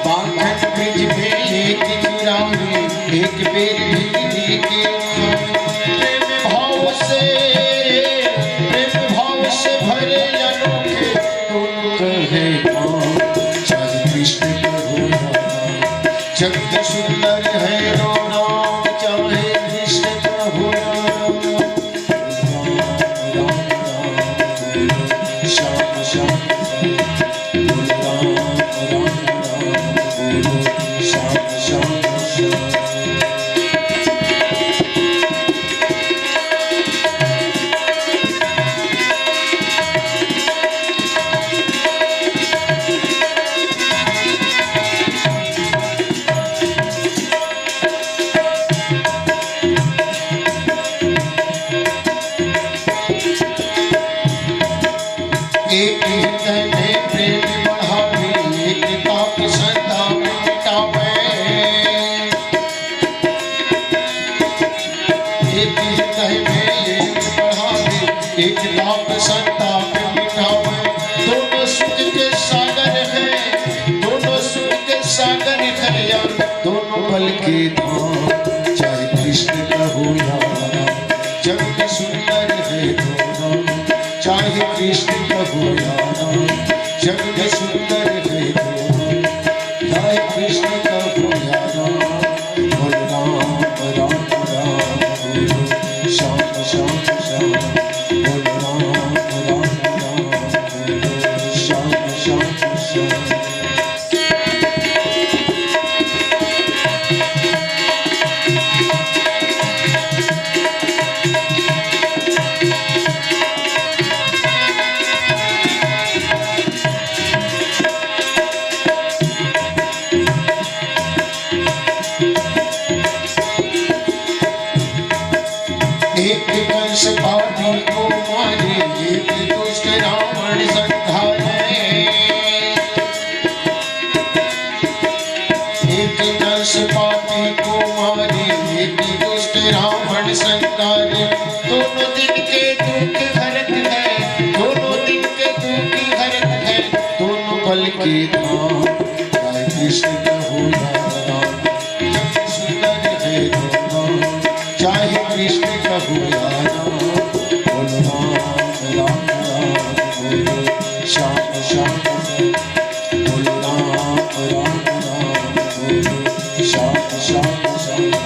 माखन ब्रज में एक चुराए, एक बेर भी नी खावे। प्रेम भाव से, प्रेम भाव से भरे अनोखे दोनों कहे नाम। चाहे कृष्ण कहो या राम, जग में सुंदर है दो नाम। चाहे कृष्ण कहो या राम, राम, राम, राम, श्याम, श्याम, श्याम। बोल राम, राम, राम, बोलो श्याम, श्याम, श्याम। एक हृदय में प्रेम बढ़ावे, एक ताप संताप मिटावे। एक हृदय में प्रेम बढ़ावे, एक ताप संताप मिटावे। दोनों सुख के सागर है, दोनों सुख के सागर है यार, दोनों बल के धाम। चाहे कृष्ण कहो या राम, जग में सुंदर है दो नाम। चाहे कृष्ण कहो या राम, जग में सुंदर है दो नाम। चाहे कृष्ण कहो या राम, बोल राम, राम, राम, बोलो श्याम, श्याम, श्याम। बोल राम, राम, राम, बोलो श्याम, श्याम, श्याम। एक कंस पापी को मारे, एक दुष्ट रावण संहारे। एक कंस पापी को मारे, एक दुष्ट रावण संहारे। दोनों दिन के दुख हरत है, दोनों दिन के दुख हरत है, दोनों बल के धाम। चाहे कृष्ण कहो या राम, जग सुंदर है दो नाम। चाहे कृष्ण कहो या राम, बोलो राम, राम, राम, बोलो श्याम, श्याम, श्याम। बोलो राम, राम, राम, बोलो श्याम, श्याम, श्याम।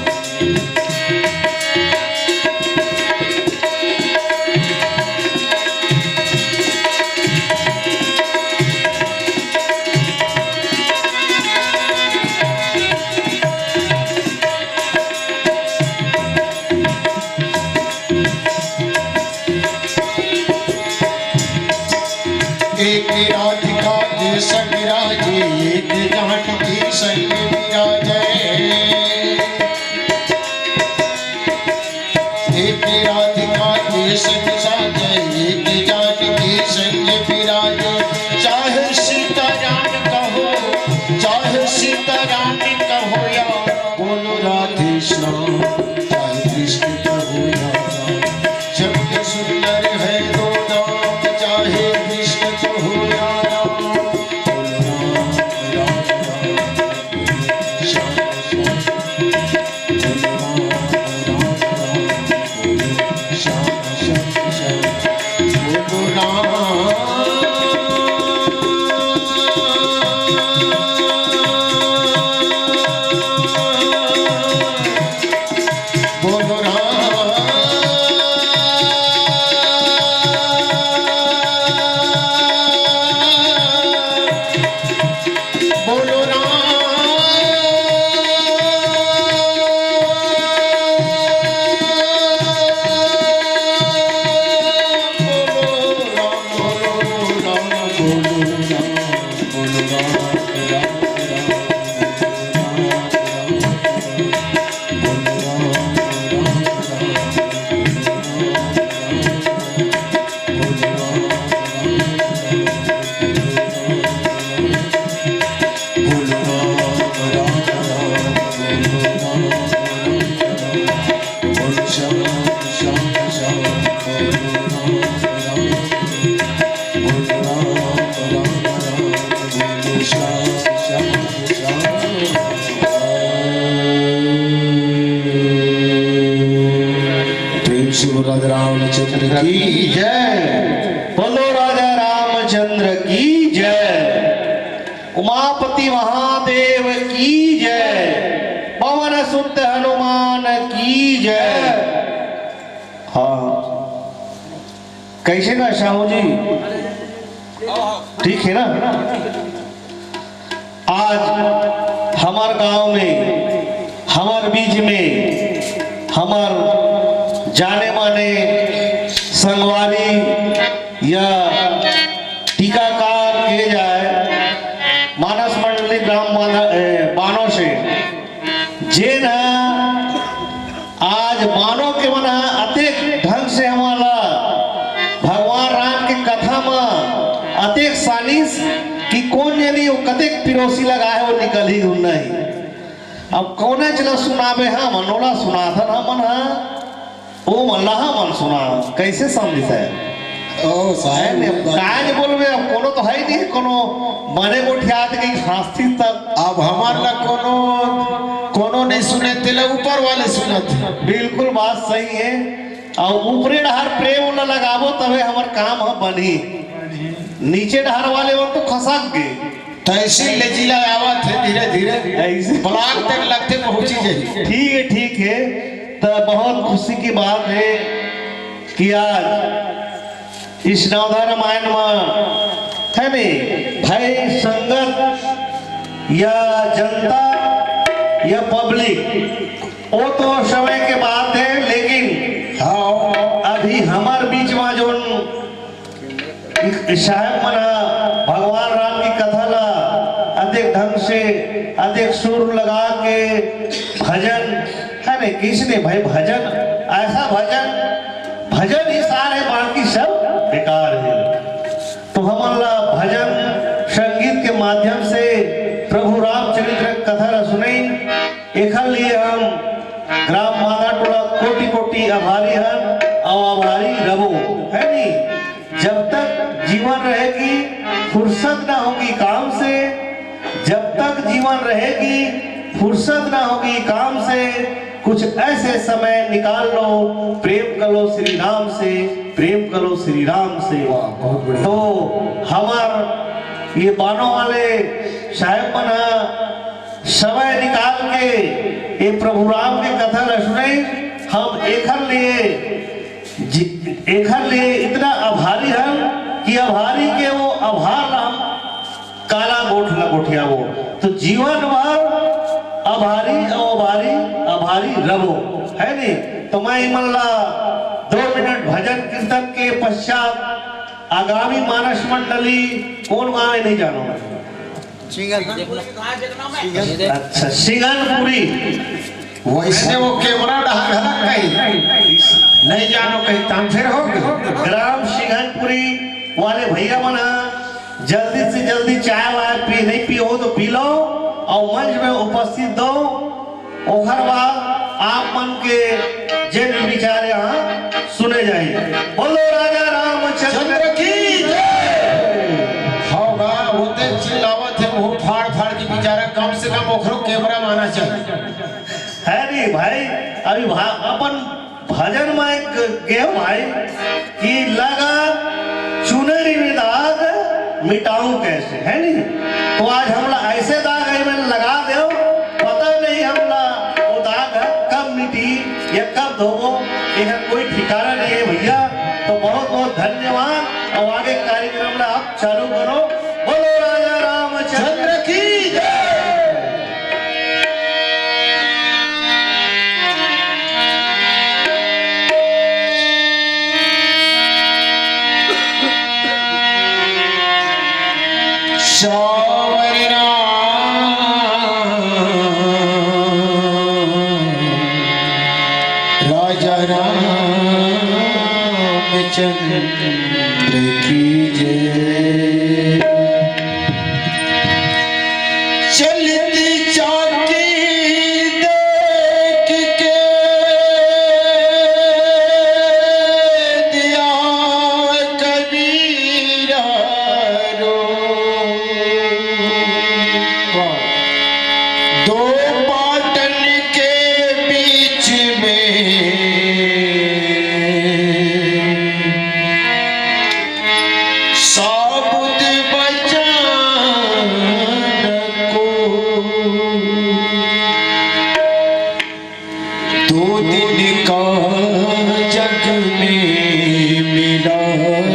प्रेम से बोल राजा रामचंद्र की जय। बोलो राजा रामचंद्र की जय। उमापति महादेव की जय। पवन सुत हनुमान की जय। हाँ, कैसे ना साहू जी, ठीक है ना? आज हमार गांव में, हमार बीच में, हमार जाने माने संगवारी या टीकाकार के जाए, मानस मंडली ग्राम बाना-, ए, बानो से, जेन ह आज मानो के मन ह अतेक ढंग से हमन ला भगवान राम के कथा म अतेक सानिस कि कोन जनी वो कतेक पिरोसी लगाए हे, वो निकल ही नहीं। अब कोने चला सुनाबे हमन, ओला सुनाथन हमन ह, ओ मन ला हमन सुना, कैसे समझिस हे? ओ साहब, है ने, वो बात काय बोलबे, अब कोनो तो है नहीं, कोनो मने गोठियात के हंसती तक। अब हमार ला कोनो, कोनो नहीं सुने, तेला ऊपर वाले सुनत हे। बिल्कुल बात सही है। और ऊपरे डहर प्रेम ला लगाबो तबे हमर काम ह बनही। नीचे डहर वाले वो तो खसक गए। तहसील ले जिला आवत हे धीरे धीरे, ऐसे। ब्लॉक तक लगते पहुंची जाही। ठीक है, ठीक है। तो बहुत खुशी की बात है कि आज इस नवधा रामायण में, है नी, भाई संगत या जनता या पब्लिक, वो तो समय के बात है, लेकिन हाँ, अभी हमार बीच में जो साहब मन ह भगवान राम की कथा ला अतेक ढंग से, अतेक सुर लगा के भजन, है ने, किसने भाई भजन, ऐसा भजन, भजन ही सार है, बाकी सब बेकार है। तो हमन ला भजन संगीत के माध्यम से प्रभु रामचरित्र कथा ला सुनई, एखर लिए हम ग्राम मादा टोला कोटि कोटि आभारी हन और आभारी रबो, है नी? जब तक जीवन रहेगी, फुर्सत ना होगी काम से, जब तक जीवन रहेगी, फुर्सत ना होगी काम से, कुछ ऐसे समय निकाल लो, प्रेम कर लो श्री राम से, प्रेम कर लो श्री राम से। वाह, बहुत बढ़िया। तो हमार ये बानो वाले साहेब मन ह समय निकाल के ये प्रभु राम के कथा ल सुनई, हम एखर लिए जी, एखर लिए इतना आभारी हन कि आभारी के वो आभार ला हम काला गोठ ला गोठियाबो। तो जीवन भर आभारी, आभारी, आभारी रबो, है नी? तो मैं इमन ला दो मिनट भजन कीर्तन के पश्चात आगामी मानस मंडली कोन गाँव है, नहीं जानो मैं। सिंगल। अच्छा, सिंगनपुरी। वैसे वो कैमरा डहा घलक कही, नहीं जानो कहीं तामझेर हो गई। ग्राम सिंगनपुरी वाले भैया मन ह, जल्दी से जल्दी चाय वाय पी, नहीं पियो तो पी लो और मंच में उपस्थित दो। ओखर बाद आप मन के जे भी विचार यहाँ सुने जाही। बोलो राजा रामचंद्र चंद्र की जय। होगा, वो तो चिल्लावत है, मुंह फाड़ फाड़ के बेचारा, कम से कम ओखरो कैमरा माना चाहिए। है नहीं भाई, अभी भा-, अपन भजन में एक गेव भाई कि लगा चुनरी में दाग मिटाऊं कैसे, है नहीं? तो आज हमला ऐसे दाग है, मैं लगा देव, पता नहीं हमला वो दाग ह कब मिटी या कब धोबो, एकर कोई ठिकाना नहीं है भैया। तो बहुत बहुत धन्यवाद। और आगे कार्यक्रम ला आप चालू करो। बोलो राजा रामचंद्र चंद्र की जय। सावर राम राजा रामचंद्र की जय। चलती चाकी देख के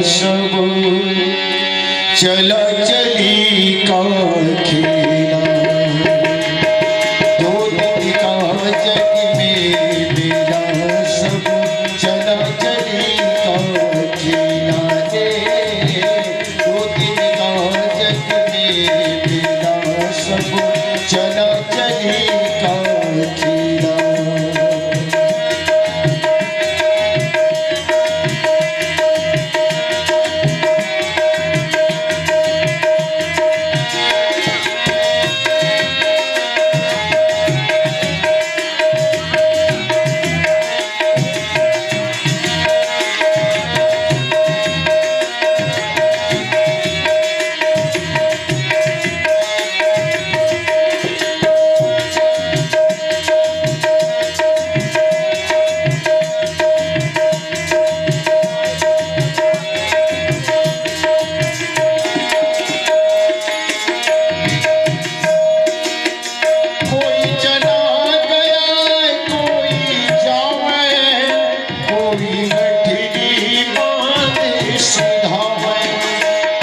सब चला चली का खेला, दो दिन का जग में मेला। सब चला चली का खेला रे, दो दिन का जग में मेला। सब चला चली का खेला। कोई चला गया, कोई जावे, कोई गठरी बांध सिधावे।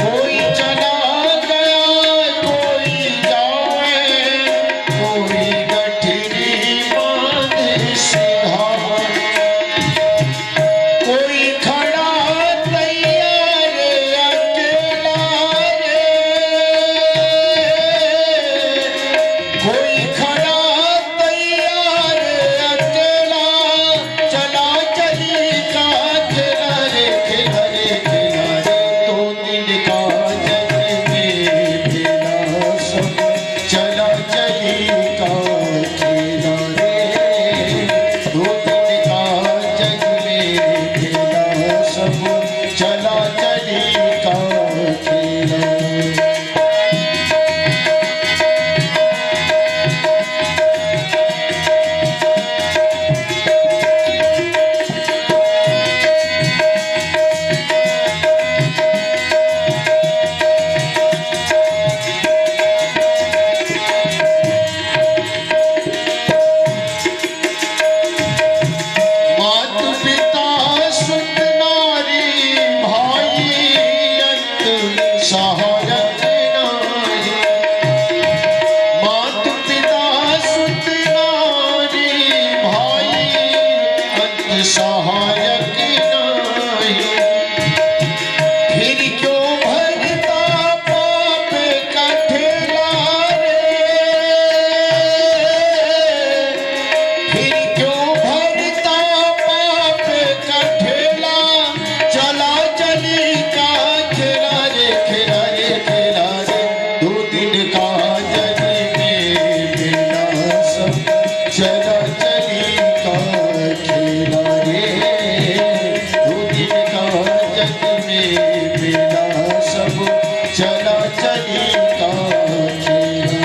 कोई चला गया, कोई जावे, कोई गठरी बांध सिधावे। कोई खड़ा तैयार अकेला रे, कोई खड़ा तैयार अकेला, चला चली का खेला रे, खेला रे, खेला रे। दो दिन का जग में मेला, सब चला चली का खेला रे। दो दिन का जग में मेला, सब चला चली का खेला। मात पिता सुत नारी भाई, अंत सहायक नारी। मात पिता सुत नारी भाई, अंत सहायक नारी। फिर क्यों भरता पाप का ठेला रे? फिर क्यों भरता पाप का ठेला? चला चली का खेला रे, खेला रे, खेला रे। दो दिन का जग में मेला, सब चला चली का खेला रे। दो दिन का जग में मेला, सब चला चली का खेला।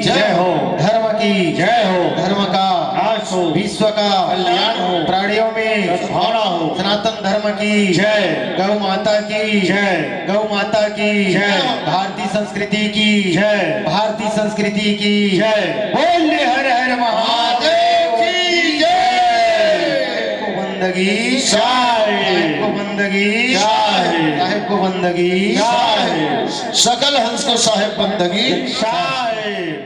जय हो। धर्म की जय हो। धर्म का नाश हो। विश्व का कल्याण हो। प्राणियों में सद्भावना हो। सनातन धर्म की जय। गौ माता की जय। गौ माता की जय। भारतीय संस्कृति की जय। भारतीय संस्कृति की जय। बोल हर हर महादेव की जय। को बंदगी साहेब। साहेब को बंदगी साहेब। साहेब को बंदगी साहेब। सकल हंस को साहेब बंदगी साहेब।